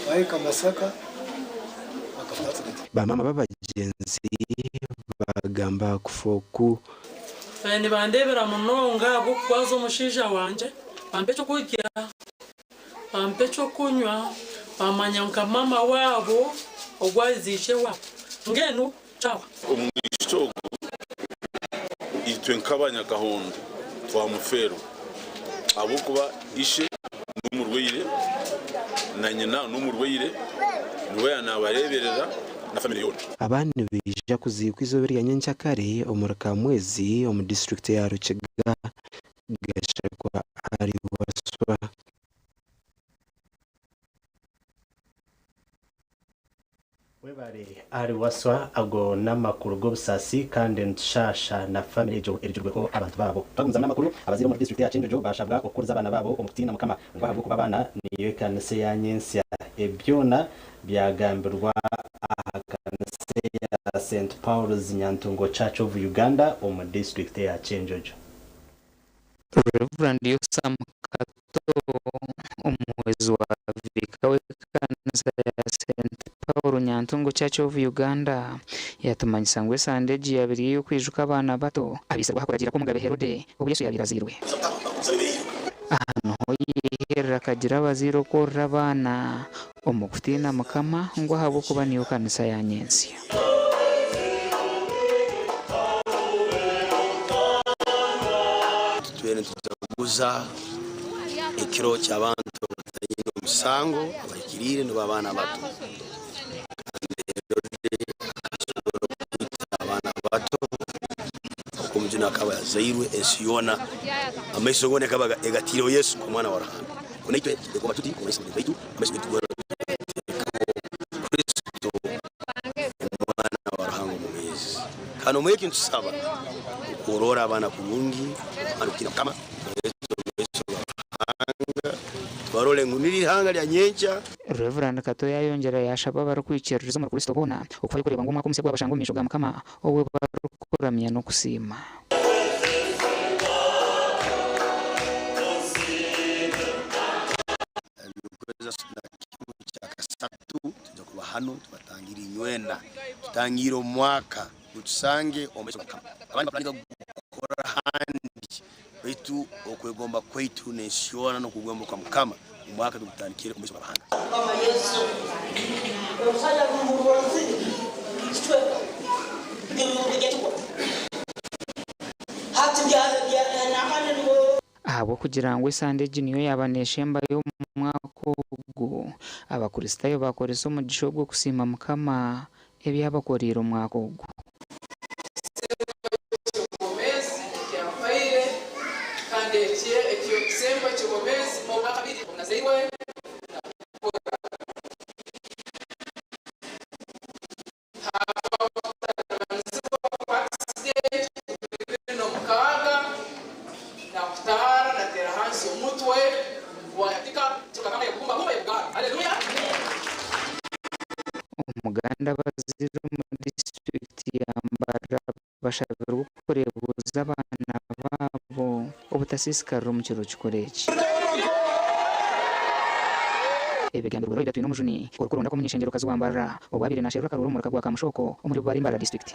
bahika Masaka. Baamaama b'abagyenzi baagamba aha kufa oku. Nibandeebera munonga ahabw'okukwaza omushaija wangye, bampa ekyokurya, bampa ekyokunywa, bamanya nka maama waabo ogu aziire owaabo. Mbwenu kyahwa. Omwishiki ogu itwe nk'abanyakahondo twamufeerwa ahabw'okuba ishe n'omurwaire Na nyina n'omurwaire niwe yaanabareeberera na famire yoona. Aba nibaija kuziikwa eizooba erya nyenkyakare omuri Kamwezi omu disiturikiti ya Rukiga Gashakwa ahari Waswa. Webare ahari Waswa ago n'amakuru g'obusaasi kandi nitushaasha na famire egyo erugirweho abantu baabo. Twagumizamu n'amakuru, abazaire omuri disiturikiti ya Kyenjojo baashabwa okukuriza abaana baabo omu kutiina Mukama ngu ahabw'okuba abaana niyo ekanisa eya nyentsya. Ebi byona byagambirwa aha kanisa eya St Paul's Nyantungo Church of Uganda omu disiturikiti eya Kyenjojo. Rev. Yosam Kato, omuhwezi wa Viika w'ekanisa ya St. Paul Nyantungo Church of Uganda yatumanyisa ngu esande egi yabaire eri ey'okwijuka abaana bato abaitsirwe aha kuragiira kw'omugabe Herode obu Yesu yabaire azairwe. Aha niho yaiherera akagira abazaire okworora abaana omu kutiina Mukama ngu ahabw'okuba niyo kanisa ya nyentsya. Tutwire nitujaguza ekiro ky'abantu abataine omusango abahikiriire nibo abaana bato. Kandi Herode akasobora kwita abaana bato oku omujuni akaba yazairwe ensi yoona amaiso goona ekaba egataireho Yesu nk'omwana wa Ruhanga. Naitwe tuteekwa tuti omu maiso gaitu, amaiso gaitu goona tugateekaho Kristo omwana wa Ruhanga omubeezi. Kandi omu eki nitusaba okworora abaana kurungi, abaana okutiina Mukama, tubaheereze omu maiso ga Ruhanga, tubarole ngu niryo ihanga lya nyenkya. Rev. Kato yaayongyera yaashaba abarikwikiririza omuri Kristo boona okufayo kureeba ngu omwaka omusya gwabashanga omu maisho ga Mukama ou barikuramya n'okusiima. Eby'okwezi na kimwe kya kasatu twija kuba hanu tubatangire inywena tutangire omwaka gutusange omu maiso ga Mukama. Abandi bapulaninga kugukora ahandi baitu okwegomba kwaitu n'ensi yoona n'okugomba kwa Mukama omwaka tugutandikire omu maiso ga Ruhanga. Mukama Yesu, omusajja kicweka hati Ahabw'okugira ngu esande egi niyo yaaba neeshembayo omu mwaka ogu, Abakristaayo baakoresa omugisha ogwo kusiima Mukama ebi abakoreire omwaka ogu. Habaho kutaraganizibwa kwa accident 2006 nakutaara nateera hansi omutwe gwayatika kyoka yagumbagumba yagugamba haleluya. Omuganda abazaire omu disiturikiti ya Mbarara bashabirwe okureebuuza abaana baabo obutasiisikarira omu kiro kikuru eki. Ebi bigambirwe Loida Twinomujuni, orikuronda kw'omuny'eishengyerokazi wa Mbarara obu abaire nasherura akaruuru omu muruka gwa Kamushooko omuri Bubare Mbarara disiturikiti.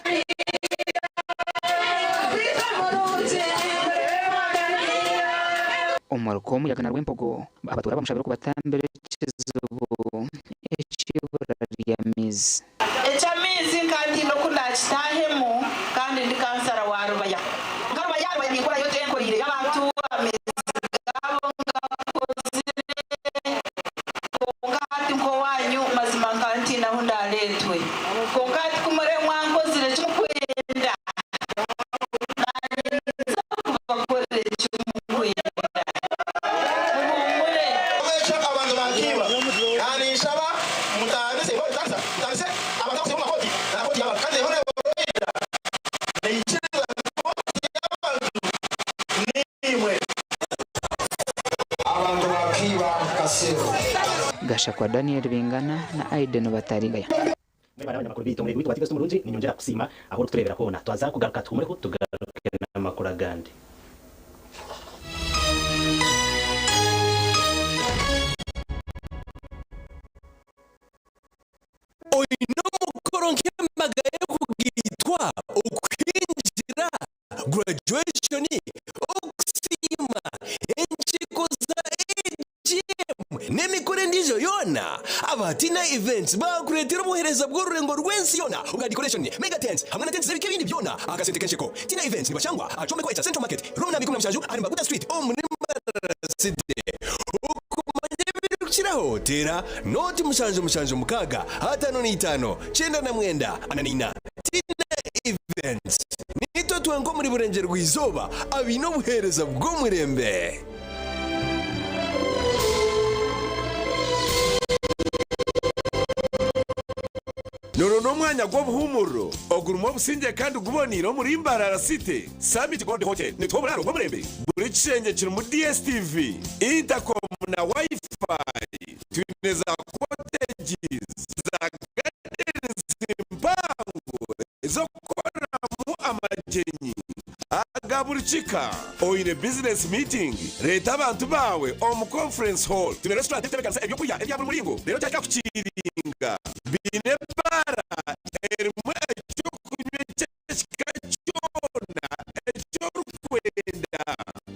Omuruka omuyaga na Rwempogo abatuura bamushabire okubatambira ekizibu eky'eibura ry'amaizi. Eky'amaizi nka ntiine oku naakitaahemu kandi ndi kansara wa Rubaya. Nka Rubaya, Rubaya ninkorayo gye nkoriireyo abantu amaizi gaabo ngakozire kwonka hati nk'owaanyu mazima nka ntiine ahu ndaareetwe. Kwonka hati ku murebe mwankozire eki mukwenda, naanye ninza kubakorera eki mukwenda. Muhuumure. N'ahabw'ekyo abantu bankiiba, kandi ninshaba mutandise abantu abakusiiba omu makooti na kooti y'abantu kandi reero neebaroreera neikiriza ngu kooti y'abantu niimwe. Abantu ba Kiiba Kasero. Gashakwa Daniel Bingana na Aiden Batarigaya. Mwebare abanyamakuru baitu, omurego waitu wa TV Omurungi, ninyongyera kukusiima ahu orikutureebera hoona. Twaza kugaruka tuhumureho tugaruke n'amakuru agandi. Oine omukoro nk'embaga y'okugaitwa, okuhingira, graduation, okusiima, enkiiko za AGM n'emikoro endiijo yoona, aba Tina Events baakureetera obuheereza bw'orurengo rw'ensi yoona obwa decoration, mega tents hamwe na tents z'ebika ebindi byona aha kasente k'ensheko. Tina Events nibashangwa aha kyombeko ekya Central Market, room namba 17 ahari Mbaguta Street omuri Mbarara City. Okumanya ebirikukiraho. Okukizaho teera nooti 7 7 6 5 99 44. Tina Events Niitwe twenka omuri Burengyerwa-izooba abaine obuheereza bw'omurembe. Noro n'omwanya gw'obuhuumuriro ogurimu obusingye kandi guboneire omuri Mbarara City. Summit Gold Hotel netuha oburaaro bw'omurembe. Buri kishengye kirimu DSTV, intercom na Wi-Fi. Twine za cottages, za gardens mpango ez'okukoreramu amagyenyi aga buri kika. Oine business meeting? Reeta abantu baawe omu conference hall. Twine restaurant erikutebeekanisa eby'okurya ebya buri muringo reero kyahika kukiringa. Baine baara erimu eky'okunywa eky'ekika kyona eki orikwenda.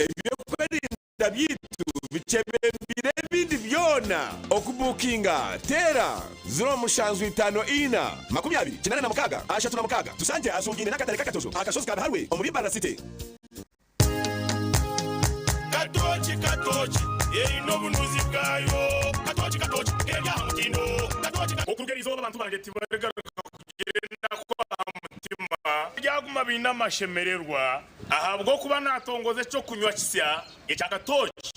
Eby'okwerinda byaitu bikyebembeire ebindi byona. Okubuukinga, teera 0754 20 86 36. Tushangye ahashungaine n'akatare k'akatojo aha kashozi ka Biharwe omuri Mbarara City. Katooki katooki eine obunuzi bwayo Katooki katooki eri aha mutindo Katooki ka. Okuruga eriizooba abantu bangye tibarigaruka kugira enaku aha mutima, baryaguma baine amashemererwa, ahabw'okuba naatongoza eky'okunywa kisya ekya katooki,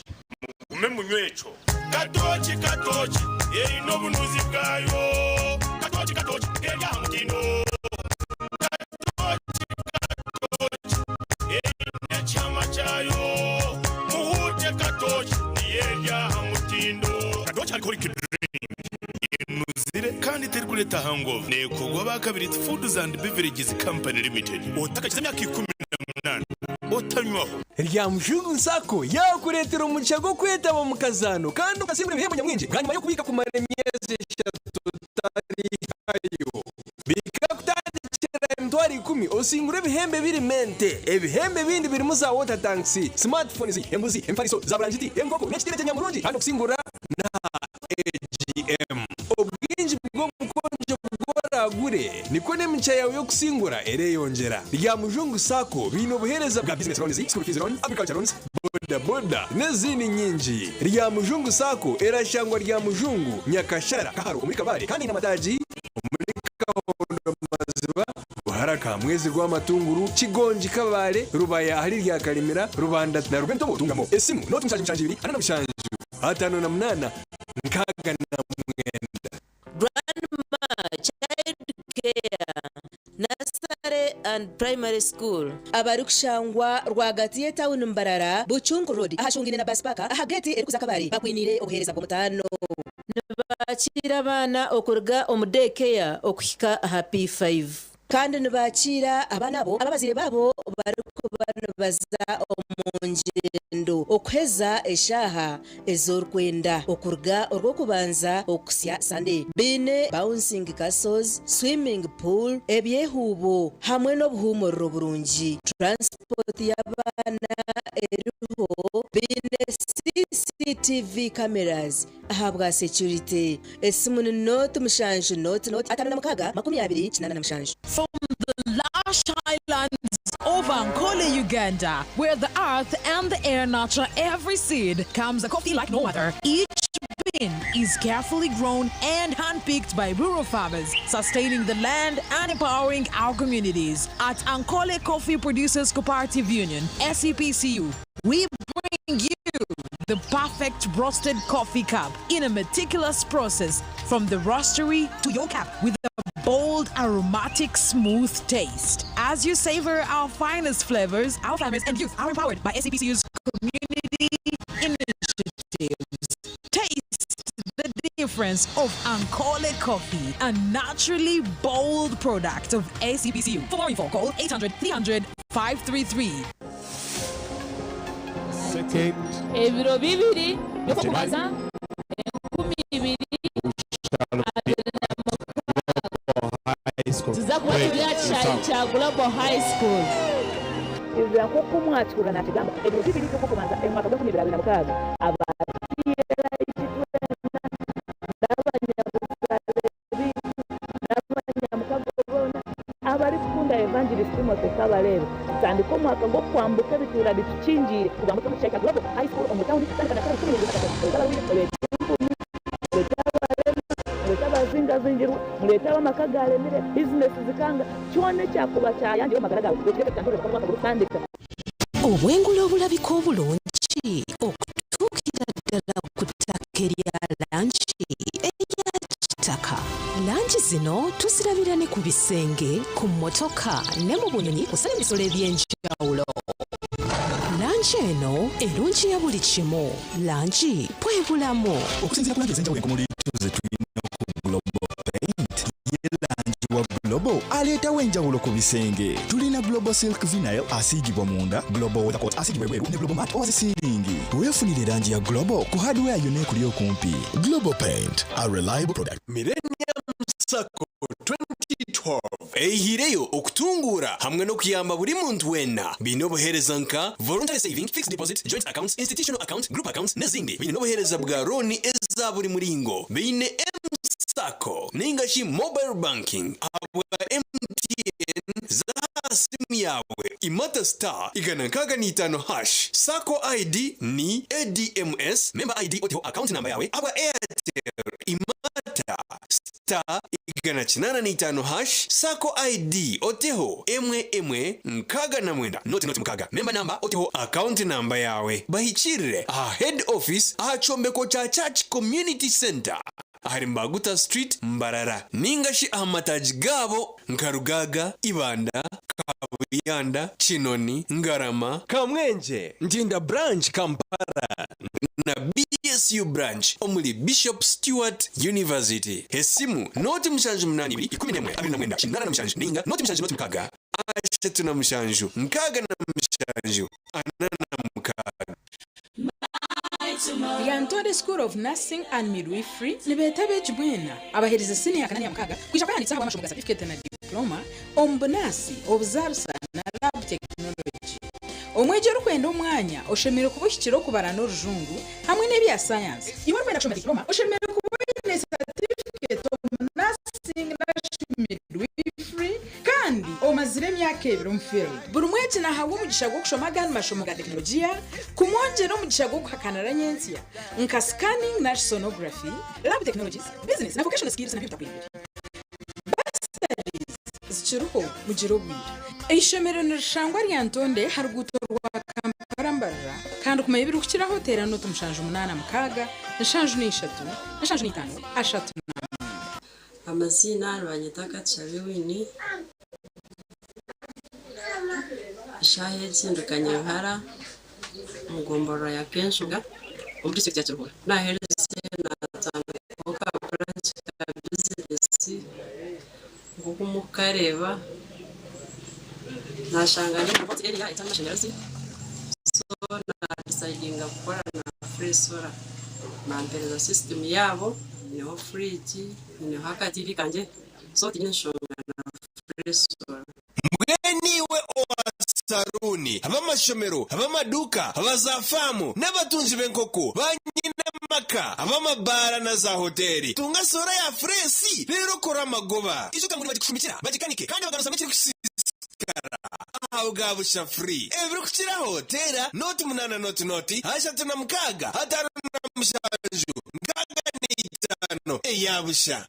mugume munywe ekyo. Katooki katooki eine obunuzi bwayo Katooki katooki eri aha mutindo Katooki katooki eine ekihama kyayo Muhuute katooki niyo eri aha mutindo. Katooki alcoholic drink enuzire kandi terikureeta hangover. Neekorwa aba Kabiriti Foods and Beverages Company Limited. Otakakiza emyaka 18 otanywaho. Rya Mujungu Sacco yaakureetera omugisha gw'okwetaba omu kazaano kandi okasingura ebihembo nyamwingi bwanyima y'okubiika kumara emyezi eshatu otarihayo. Biika kutandikira 100,000 osingure ebihembo ebirimu ente. Ebihembo ebindi birimu za water tanks, smartphones, embuzi, emifariso, za burangiti, enkoko n'ekitiina ky'enyamurungi kandi okusingura n'aha AGM. Obwingi bw'obukonjo obu oraagure, nikwo n'emigisha yaawe y'okusingura ereyongyera. Rya Mujungu Sacco baine obuheereza bwa Business Loans, School Fees Loan, Agriculture Loans, Boda Boda n'ezindi nyingi. Rya Mujungu Sacco erashangwa Rya Mujungu, Nyakashara, Kaharo omuri Kabale kandi eine amataagi omuri Kahondo Maziba, Buharaka, Mwezi Rwamatunguru, Kigongi, Kabale, Rubaya ahari Rya Karimira, Rubanda na Rwentobo Ntungamo. Esimu, nooti mushanju mushanju ibiri ana na mushanju 58 69. Grandma Child Care Nursery and Primary School abarikushangwa rwagati y'etauni Mbarara, Buchungu Road ahashungaine na Bus Park aha geeti erikuza Kabale bakwiniire obuheereza bw'omutaano. Nibaakiira abaana okuruga omu Day Care okuhika aha P5. Kandi nibaakiira abaana abo abu abazaire baabo barikuba nibaza omu ngyendo okuheza eshaaha ezi orikwenda okuruga Orwokubanza okuhitsya Sande. Baine bouncing castles, swimming pool, ebyehuubo hamwe n'obuhuumuriro burungi. Transport y'abaana eriho, baine CCTV cameras ahabwa security. Esimu ni 07 0 0 56 20 87. From the lush highlands of Ankole, Uganda, where the earth and the air nurture every seed, comes a coffee like no other. Each bean is carefully grown and handpicked by rural farmers, sustaining the land and empowering our communities. At Ankole Coffee Producers Cooperative Union, SEPCU, we bring you the perfect roasted coffee cup in a meticulous process from the roastery to your cup with a bold, aromatic, smooth taste. As you savor our finest flavors, our farmers and youth are empowered by SAPCU's community initiatives. Taste the difference of Ankole Coffee, a naturally bold product of ACPCU. For more info, call 800 300 533. Second, Ebiro bibiri by'okubanza 2026 High School. Tuza kuba turi aha kishaayi kya Global High School. Ezra nk'oku mwakihurira naakigamba, ebiro bibiri by'Okw'okubanza omu mwaka gw'enkumi ibiri abiri na mukaaga, aba TLIG twena n'abanyabuzaare baitu n'abanyamukago boona abarikukunda Evangelist Timothy Kabarebe tutandike omwaka gw'okwambuka ebituura bitukingiire tugambukye omu kishaayi kya Global High School omu tawuni kutandika na shaaha 12 z'akasese. Oizaabe oine ebeeti empumi. byaremire, bizinesi zikanga, kyona ekyakuba kyayangire omu magara gaawe, okireke kutandika oreebe omwaka gurikutandika. Obwengula obulabika obulungi okutuukira ddala ku ttaka erya langi eya kitaka. Langi zino tuzirabira ne ku bisenge, ku mmotoka ne mu bunyonyi kw'ossa n'ebisolo eby'enjawulo. Langi eno erungiya buli kimu. Langi bwe bulamu. Okusinziira ku langi ez'enjawulo enkomuliitu ze tulina ku Global Paint, ye langi wa Global aleetawo enjawulo ku bisenge. Tulina Global Silk Vinyl asiigibwa munda, Global Weathercoat asiigibwa ebweru ne Global Matte owa zisiiringi. Weefunire langi ya Global ku hardware yonna ekuli okumpi. Global Paint, a reliable product. Millennium Sacco 2012 eihireyo okutunguura hamwe n'okuyamba buri muntu weena. Baine obuheereza nka, Voluntary Saving, Fixed Deposit, Joint Accounts, Institutional Account, Group Accounts n'ezindi. Baine n'obuheereza bwa looni eza buri muringo. Baine M-Sacco nainga shi Mobile Banking ahabwa MTN za aha simu yaawe. Imata star 165 hash. Sacco ID ni ADMS, Member ID oteho account number yaawe ahabwa Airtel. Imata star 185 hash Sacco ID oteho emwe emwe 69 noti noti 6 Member number oteho account number yaawe. Bahikirire aha Head Office aha kyombeko kya Church Community Centre ahari Mbaguta Street Mbarara ninga shi aha mataagi gaabo nka Rugaaga, Ibanda, Kabuyanda, Kinoni, Ngarama, Kamwengye, Ntinda Branch Kampala na BSU Branch omuri Bishop Stuart University. Esimu, 0 7 2 11 29 87 ninga 0 7 0 6 3 7 6 46. Lyantonde School of Nursing and Midwifery nibeeta abeegi bwena abaheerize siniya ya kana n'eya mukaaga kwija kwehandiikisa ahabw'amashomo ga satifiketi na diploma omu bunaasi, obuzaarisa na lab technology. Omwegi orikwenda omwanya oshemereire kuba ohikire okubara n'orujungu hamwe n'ebya sayansi. Iwe orikwenda kushoma diploma oshemereire kuba oine satifiketi omu nursing narishi midwifery kandi omazire emyaka ebiri omu field. Buri mwegi nahabwa omugisha gw'okushoma agandi mashomo ga tekinologiya kumwongyera omugisha gw'okuhakanira nyentsya nka scanning nari sonography, lab technologies, business na vocational skills nabyo bitakwebire. Bursaries zikiriho mugire obwire. Eishomero nirishangwa Lyantonde aha ruguuto rwa Kampala Mbarara kandi kumanya ebirikukiraho teera nooti 786 73 75 39. Amaziina nibanyeta Katushabe Winnie, eshaaha egi ndi Kanyaruhara omu gomborora ya Kenshunga omu disiturikiti ya Kiruhura. Naaherize naatandikaho ka branch ka bizinesi nk'oku murikukareeba naashanga ndi omu hot area etarimu mashanyarazi so naadisayidinga kukora na free solar bampereza system yaabo nyineho fridge nyineho aka TV kangye so tinyine nshonga na free solar. Mbwenu iwe owa saruuni, ab'amashomero, ab'amaduuka, aba zaafaamu, n'abatungi b'enkoko, banyinamaka, ab'amabaara na zaahoteeri, tunga soora ya fureesi reero okore amagoba. Ijuka ngu nibagikushumikira, bagikanike kandi bagaruzamu ekirikusiisikara aha bwa busha free. Ebirikukiraho teera nooti munaana nooti nooti 36 57 65 eya busha.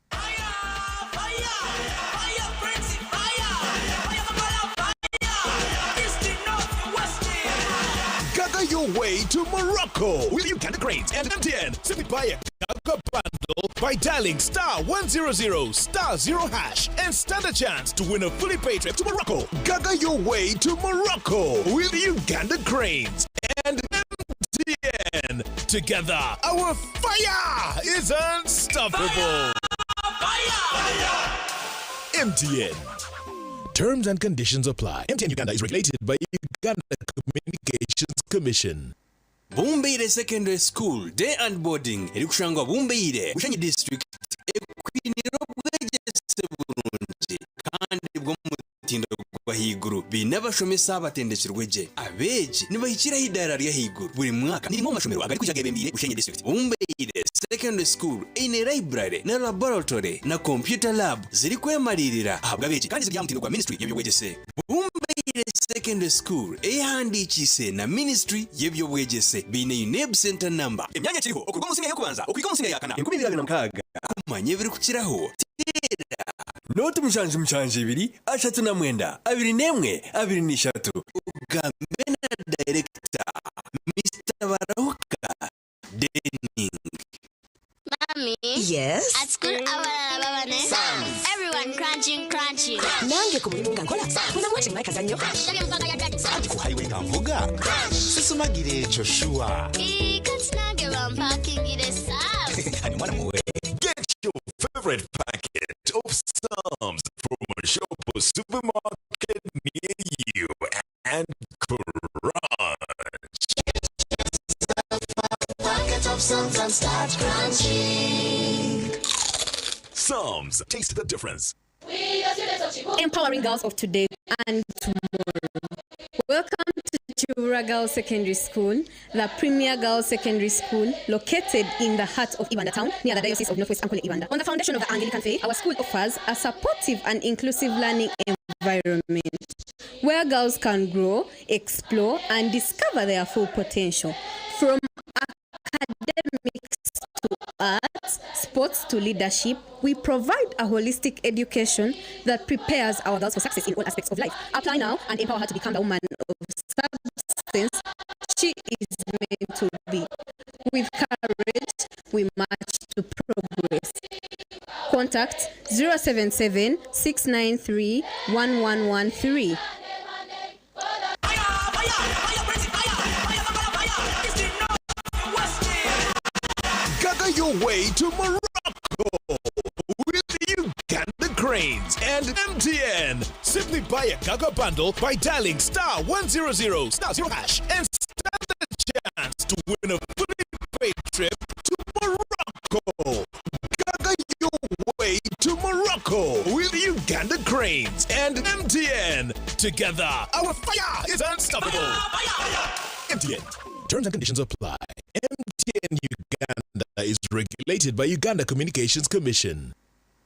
Gaga your way to Morocco with Uganda Cranes and MTN. Simply buy a Gaga bundle by dialing star 100 star 0 hash and stand a chance to win a fully paid trip to Morocco. Gaga your way to Morocco with Uganda Cranes and MTN. Together, our fire is unstoppable. MTN. Terms and conditions apply. MTN Uganda is regulated by Uganda Communications Commission. Bumbeire Secondary School Day and Boarding erikushangwa Bumbeire, Bushenyi District ekwinire obwegyese burungi kandi bw'omutindo gw'ahaiguru. Baine abashomesa abatendekirwe gye. Abeegi nibahikira aha idaara ry'ahaiguru buri mwaka. Ni rimwe omu mashomero agarikwija geebembeire Bushenyi District. Bumbeire Secondary School eine library na laboratory na computer lab zirikwemariirira ahabw'abeegi kandi ziri aha mutindo gwa Ministry y'eby'obwegyese. Bumbeire Secondary School eyehandiikiise na Ministry y'eby'obwegyese. Baine UNEB Centre Number. Emyanya ekiriho okuruga omu siniya y'okubanza okuhika omu siniya ya kana. 2026 Kumanya ebirikukiraho, teera. Nooti 72 39 21 23. Ogambe na dayirekita Mister Barahuka Denning. Mommy. Yes? At school, abalala baba ne. Everyone crunching, crunching. Nange ku mulimu nga nkola. When I'm watching my kazannyo. Ndabye mukaga ya daddy. Anti ku highway nga nvuga sisumagira ekyo sure. Ii, kati nange bampakingire Psalms. Hani mwana muwe. Get your favorite packet of Psalms from a shop or supermarket near you and crunch. Packet of Psalms and start crunching. Psalms, taste the difference. Empowering girls of today and tomorrow. Welcome to Kiwura Girls Secondary School, the premier girls secondary school located in the heart of Ibanda town, near the Diocese of Northwest Ankole Ibanda. On the foundation of the Anglican faith, our school offers a supportive and inclusive learning environment where girls can grow, explore, and discover their full potential. From academics to arts, sports to leadership, we provide a holistic education that prepares our girls for success in all aspects of life. Apply now and empower her to become the woman of substance she is meant to be. With courage, we march to progress. Contact 077 693 1113. Gaga your way to Morocco with Uganda Cranes and MTN. Simply buy a Gaga bundle by dialing star 100 star 0 hash and stand a chance to win a fully paid trip to Morocco. Gaga your way to Morocco with Uganda Cranes and MTN. Together, our fire is unstoppable. MTN. Terms and conditions apply. MTN Uganda is regulated by Uganda Communications Commission.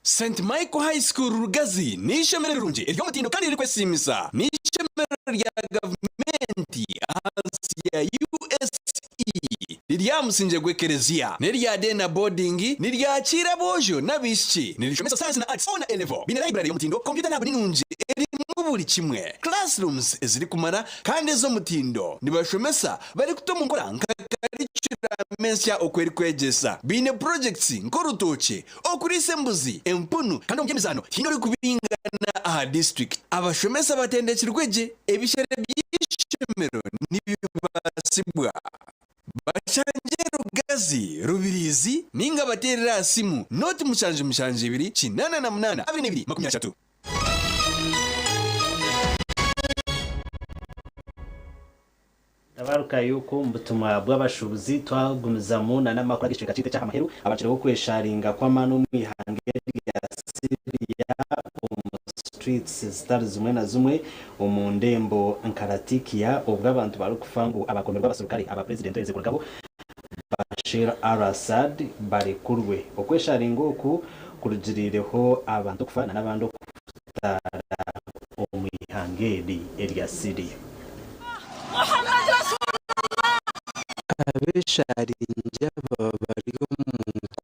St Michael High School Rugazi ni ishomero rirungi ery'omutindo kandi ririkwesiimisa. Ni ishomero rya gavumenti ahansi ya USE riri aha musingye gw'ekereziya n'erya day na boarding niryakiira aboojo n'abaishiki. Nirishomesa science na arts O na A level. Biine library y'omutindo, computer lab nungi erimu buri kimwe, classrooms ezirikumara kandi ez'omutindo. Nibashomesa barikuta omu nkora nka curriculum ensya oku erikwegyesa. Biine projects nk'orutookye, okuriisa embuzi, empunu kandi omu by'emizaano tihaine orikubingana aha district. Abashomesa batendekirwe gye, ebishere by'eishomero nibibaasibwa. Bashangye Rugazi, Rubirizi ninga bateerere aha simu nooti 7 7 88 22 30. Tabarukayo ku butumwa bw'abashubuzi twagumizamu na n'amakuru ag'ekicweka kyaitu eky'aha muheru abakireho okwesharinga kw'amaani omu ihanga erya Syria omu streets zitari zimwe na zimwe omu ndembo nka Latakia obwo abantu barikufa ngu abakomerwe abaserukare aba president oize kurugaho Bashir al-Assad barekurwe. Okwesharinga oku kurugiriireho abantu okufa na n'abandi okutaara omu ihanga eri erya Syria. Abesharingi aba bari omu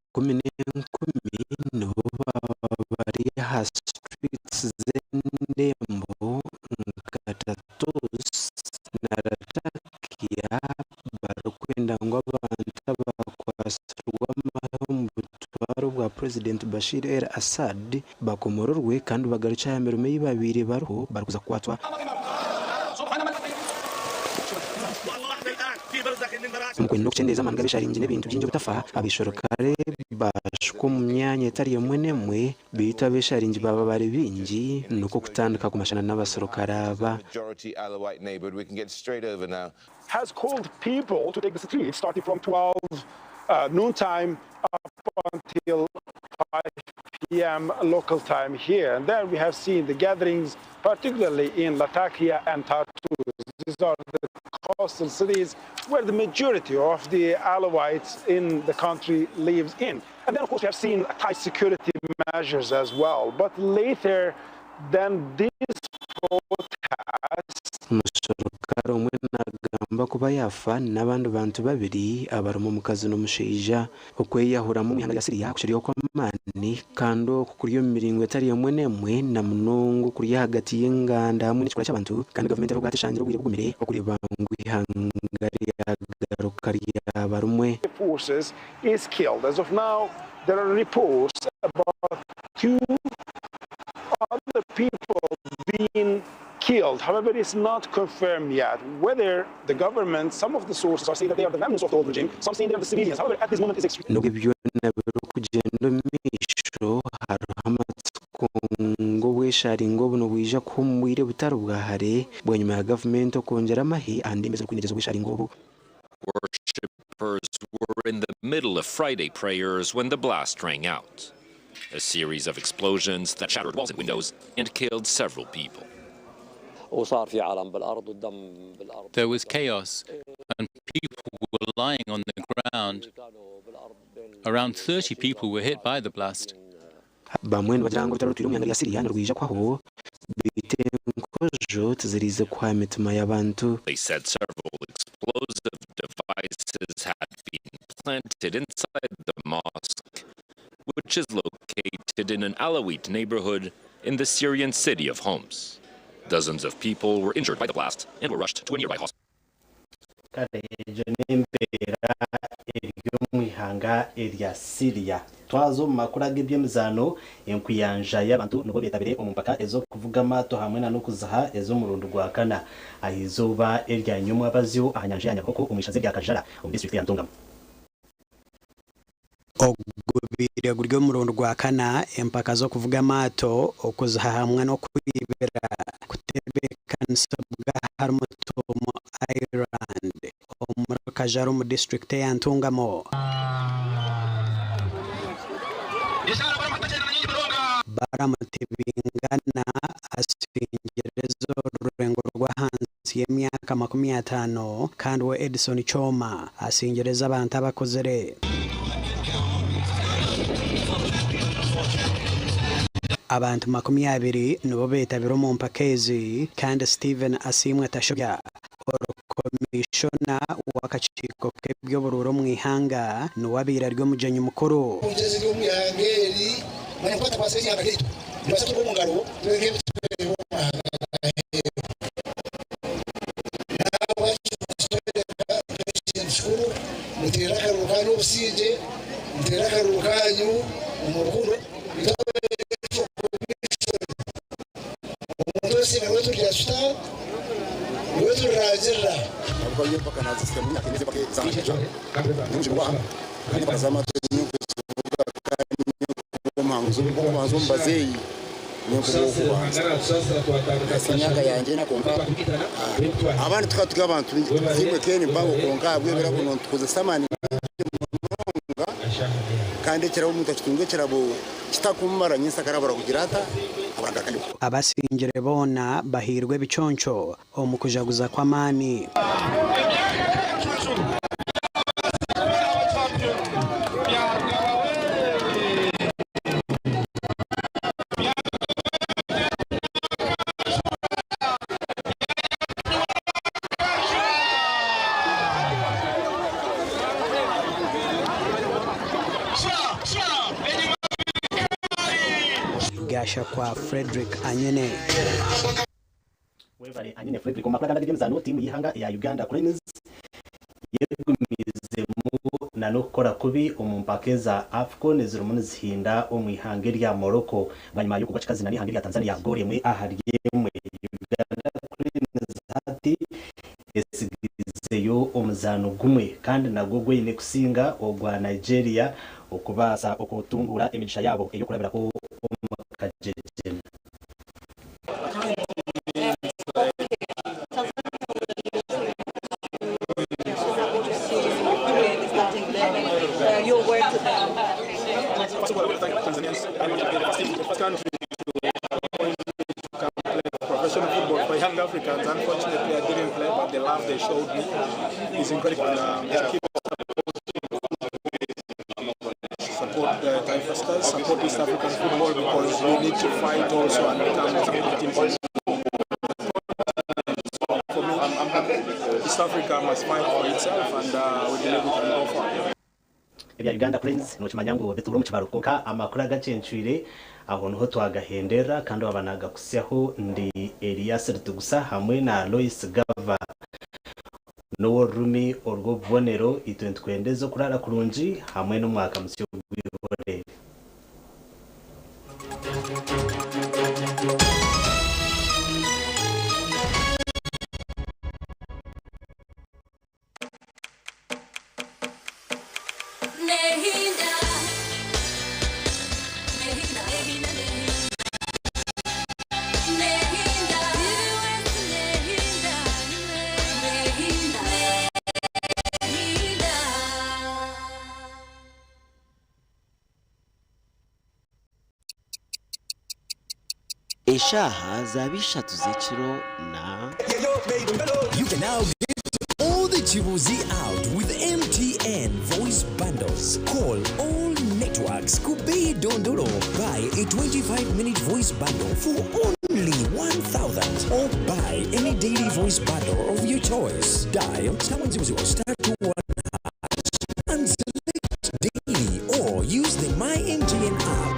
nkumi n'enkumi nibo baba bari aha streets z'endembo nka Tartus na Latakia barikwenda ngu abantu abakwasirwe amahe omu butware bwa President Bashir el-Assad bakomororwe kandi bagarukye aha mirimo ei babaire bariho barikuza kukwatwa. Omu kwenda okukyendeeza amaani g'abesharingi n'ebintu bingi obutafa, abaishorokare bashukwa omu myanya etari emwe n'emwe beitu abesharingi baba bari bingi nikwo kutandika kumashana n'abaserukare aba. Majority Alawite neighborhood. We can get straight over now. Has called people to take the streets starting from 12 noontime up until 5 p.m. local time here. And there we have seen the gatherings, particularly in Latakia and Tartus. These are the coastal cities where the majority of the Alawites in the country lives in. And then, of course, we have seen tight security measures as well. But later than this protest, Omuserukare omwe nagamba okuba yaafa n'abandi bantu babiri abarimu omukazi n'omushaija. Okweyahuramu omu ihanga rya Syria kukiri okw'amaani kandi oku kuri omu miringo etari emwe n'emwe na munonga okuri ahagati y'enganda hamwe n'ekikura ky'abantu kandi gavumenti eriho bwati eshangire obwire bugumire okureeba ngu eihanga ryagaruka ryaba rimwe. Forces is killed. As of now, there are reports about two other people being killed. However, it's not confirmed yet whether the government, some of the sources are saying that they are the remnants of the old regime, some saying they are the civilians. However, at this moment, it's extremely Nubwo byona birikugyenda omu maisho, hariho amatsiko ngu obwesharingo obu nibwija kuha omu bwire butari bwa hare bwanyima ya gavumenti okwongyera amahe aha ndembo ezirikwinegyeza obwesharingo obu. Worshippers were in the middle of Friday prayers when the blast rang out. A series of explosions that shattered walls and windows and killed several people. There was chaos and people were lying on the ground. Around 30 people were hit by the blast. Bamwe nibagira ngu orutaro orutwire omu ihanga rya Syria nirwija kuhwaho beitu enkojo tiziriize kuhwa aha mitima y'abantu. They said several explosive devices had been planted inside the mosque, which is located in an Alawite neighborhood in the Syrian city of Homs. Dozens of people were injured by the blast and were rushed to a nearby hospital. Kare egyo n'embeera eri omu ihanga erya Syria. Twaza omu makuru ag'eby'emizaano, enkuyanja y'abantu nibo beetabire omu mpaka ez'okuvuga amaato hamwe na n'okuziha ez'omurundi gwa kana aha izooba erya nyomwabazyo aha nyanja ya Nyakoko omu ishaza erya Kajara omu disiturikiti ya Ntungamo. Ogubaire guri omurundi gwa kana empaka z'okuvuga amaato, okuziha hamwe n'okwibira kutebeekanisibwa ahari Mutuumo Island omuri Kajara omu disiturikiti eya Ntungamo. Balaam Tibingana asingirize orurengo rw'ahansi y'emyaka 50 kandi we Edson Choma asingirize abantu abakuzire. Abantu 20 nibo beetabire omu mpaka ezi kandi Stephen Asiimwe Tashobya Komishona w'akakiiko k'eby'oburuuru omu ihanga niwe abaire ari omugyenyi mukuru. Omugyezi guri omu ihanga eri, manya ngu atakwatsire eihanga ryaitu, nitubaasa kuturuga omu ngaro tube nk'ebi turikureeba omu mahanga g'aheeru. N'ahabw'ekyo nikitworeka nk'ekintu kikuru, muteere akaruru kanyu obusingye, muteere akaruru kanyu omu rukundo, itwe abeegi Omuntu osinga niwe turya tuta, niwe turirangirira. Abasingire boona bahairwe ebiconco omu kujaguza kw'amaani. Gashakwa Fredrick Anyene. Webale Anyene Fredrick. Omu makuru agandi ag'eby'emizaano, tiimu y'eihanga eya Uganda Cranes yegumiizemu na n'okukora kubi omu mpaka eza AFCON ezirimu nizihinda omu ihanga erya Morocco bwanyima y'okugwa kikazina n'eihanga erya Tanzania goolo emwe ahari emwe. Uganda Cranes hati etsigaizeyo omuzaano gumwe kandi nagwo gwine kusinga ogwa Nigeria okubaasa okutunguura emigisha yaabo ey'okurabirako omu kajegyena. Professional football for young Africans. Unfortunately, I didn't play, but the love they showed me is incredible. Keep support the Taifa Stars, support East African football, because we need to fight also and become some teams. For me, East Africa must must fight for itself, and we believe we can go far. Ebya Uganda Cranes nokimanya ngu bituura omu kibaro kwonka amakuru agacencwire aho niho twagahendera kandi owaba nagakutsyaho ndi Elias Ritugusa hamwe na Lois Gava n'ow'orurimi orw'obubonero itwe nitukwendeza okurara kurungi hamwe n'omwaka musya ogw'eihorere. Eshaaha zaaba ishatu z'ekiro na. You can now get all the Chibuzi out with MTN voice bundles. Call all networks. Kubei Dondolo. Buy a 25-minute voice bundle for only 1,000 or buy any daily voice bundle of your choice. Dial star 100 star 21 hash and select daily or use the My MTN app.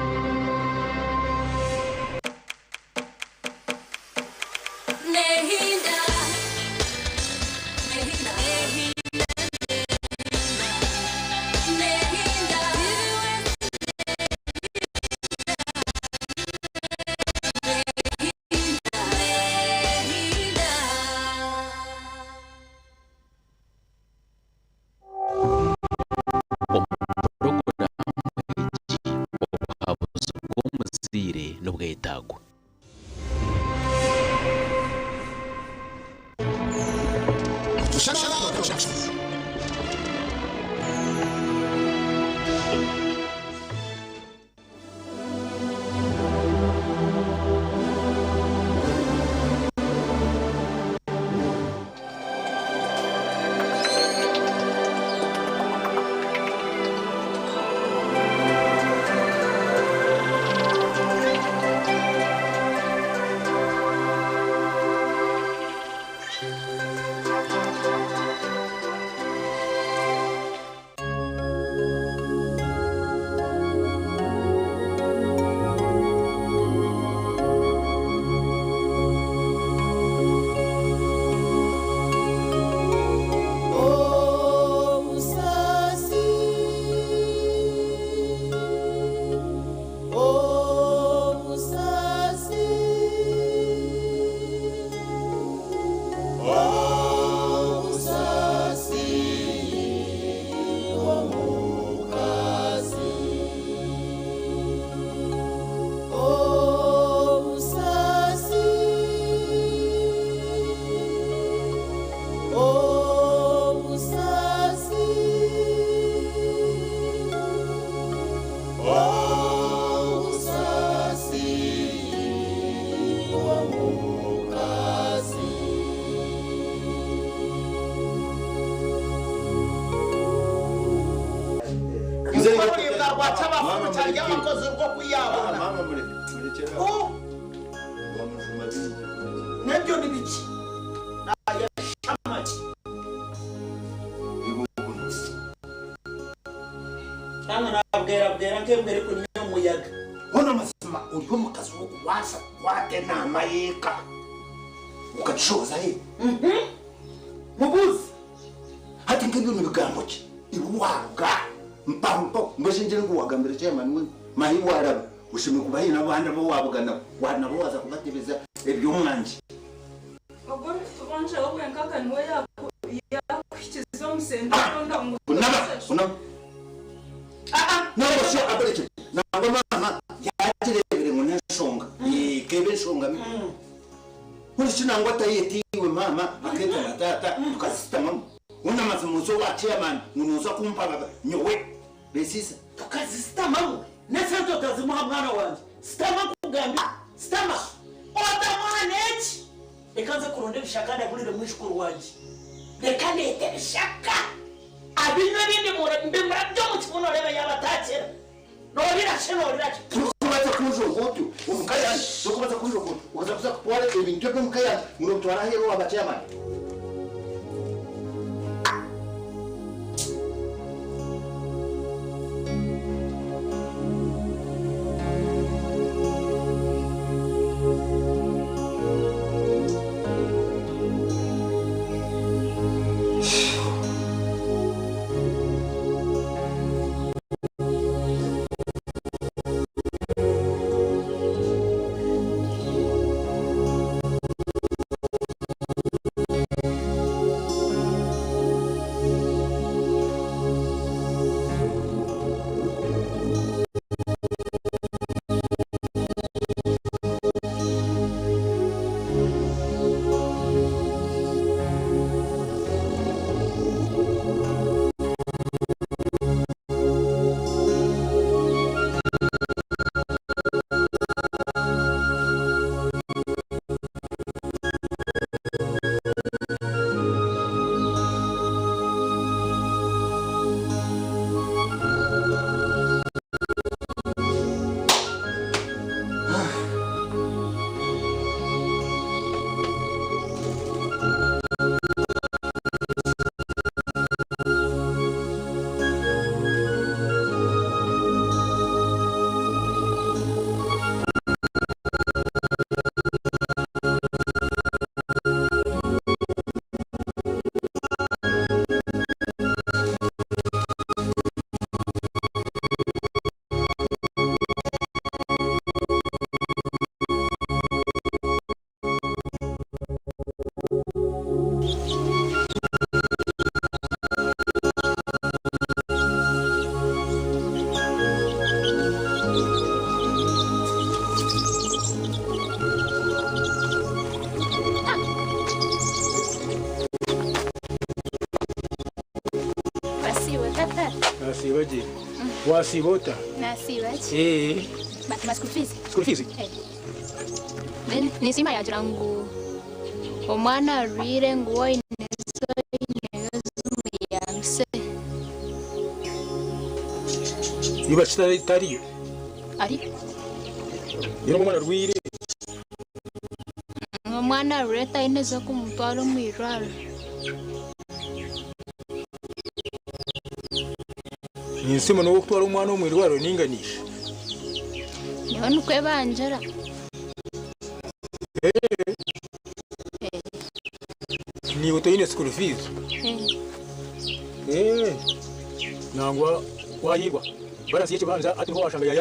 Omu puroguraamu egi, obuhabuzi bw'omuzaire nibwetaagwa. Ururibwa rwa cy'abafuru cyarya abakozi rwo kuyabona. Nabyo ni biki? Cyangwa nabwera bwera nkembwe ariko niyo muyaga. Hono mazima uri omukazi wokubaasa kukwata enaama y'eka ukagishoza he? Mubuzi. Hati nk'ebyo ni bigambo ki? Iwaruga mpampo mbese ngu wagambira chairman we mahi waraba ushime kubahi n'abandi bo wabugana wanabo waza kubatebeza eby'omwangi. Ogwo tubanje obwenkaka niwe yakuhikiza omusente tonda ngu Unaba unaba. Nabo sho abareke nangwa mama yakirebere ngo neshonga ikebe nshonga muri kinangwa atayetiwe mama aketa na tata tukazitamamu unamaze muzo wa chairman unoza kumpa baba nyowe besisa tukazisitamamu nesente utazimuha mwana wanje sitama kugambira sitama otamuha neki reka nze kuronda ebishaka ndagurire mwishukuru wanje reka ndete ebishaka abinywa ebindi mbimura byo mu kibuno orebe yaba atakira norirashe norirashe tukubaza kunjogoto omukayani tukubaza kunjogoto ukaza kuza kutwara ebintu by'omukayani munobitwara aheeru wa chairman. Wasiiba gye? Wasiiba ota? Nasiiba ki? Eh, Batuma school fees. School fees? Eh. Then Nisima yagira ngu omwana arwire ngu woine oineyo zimuyambise. Iba kitariyo. Ari Yero omwana arwire. Omwana arwire taine z'okumutwara omu irwariro. Ninsima n'okutwara omwana omu irwariro ninganisha. Niho nikwe bangira. Eh. Niwe toine school fees. Eh. Eh. Nangwa wayigwa. Balance y'ekibanja ati niho washanga yaya.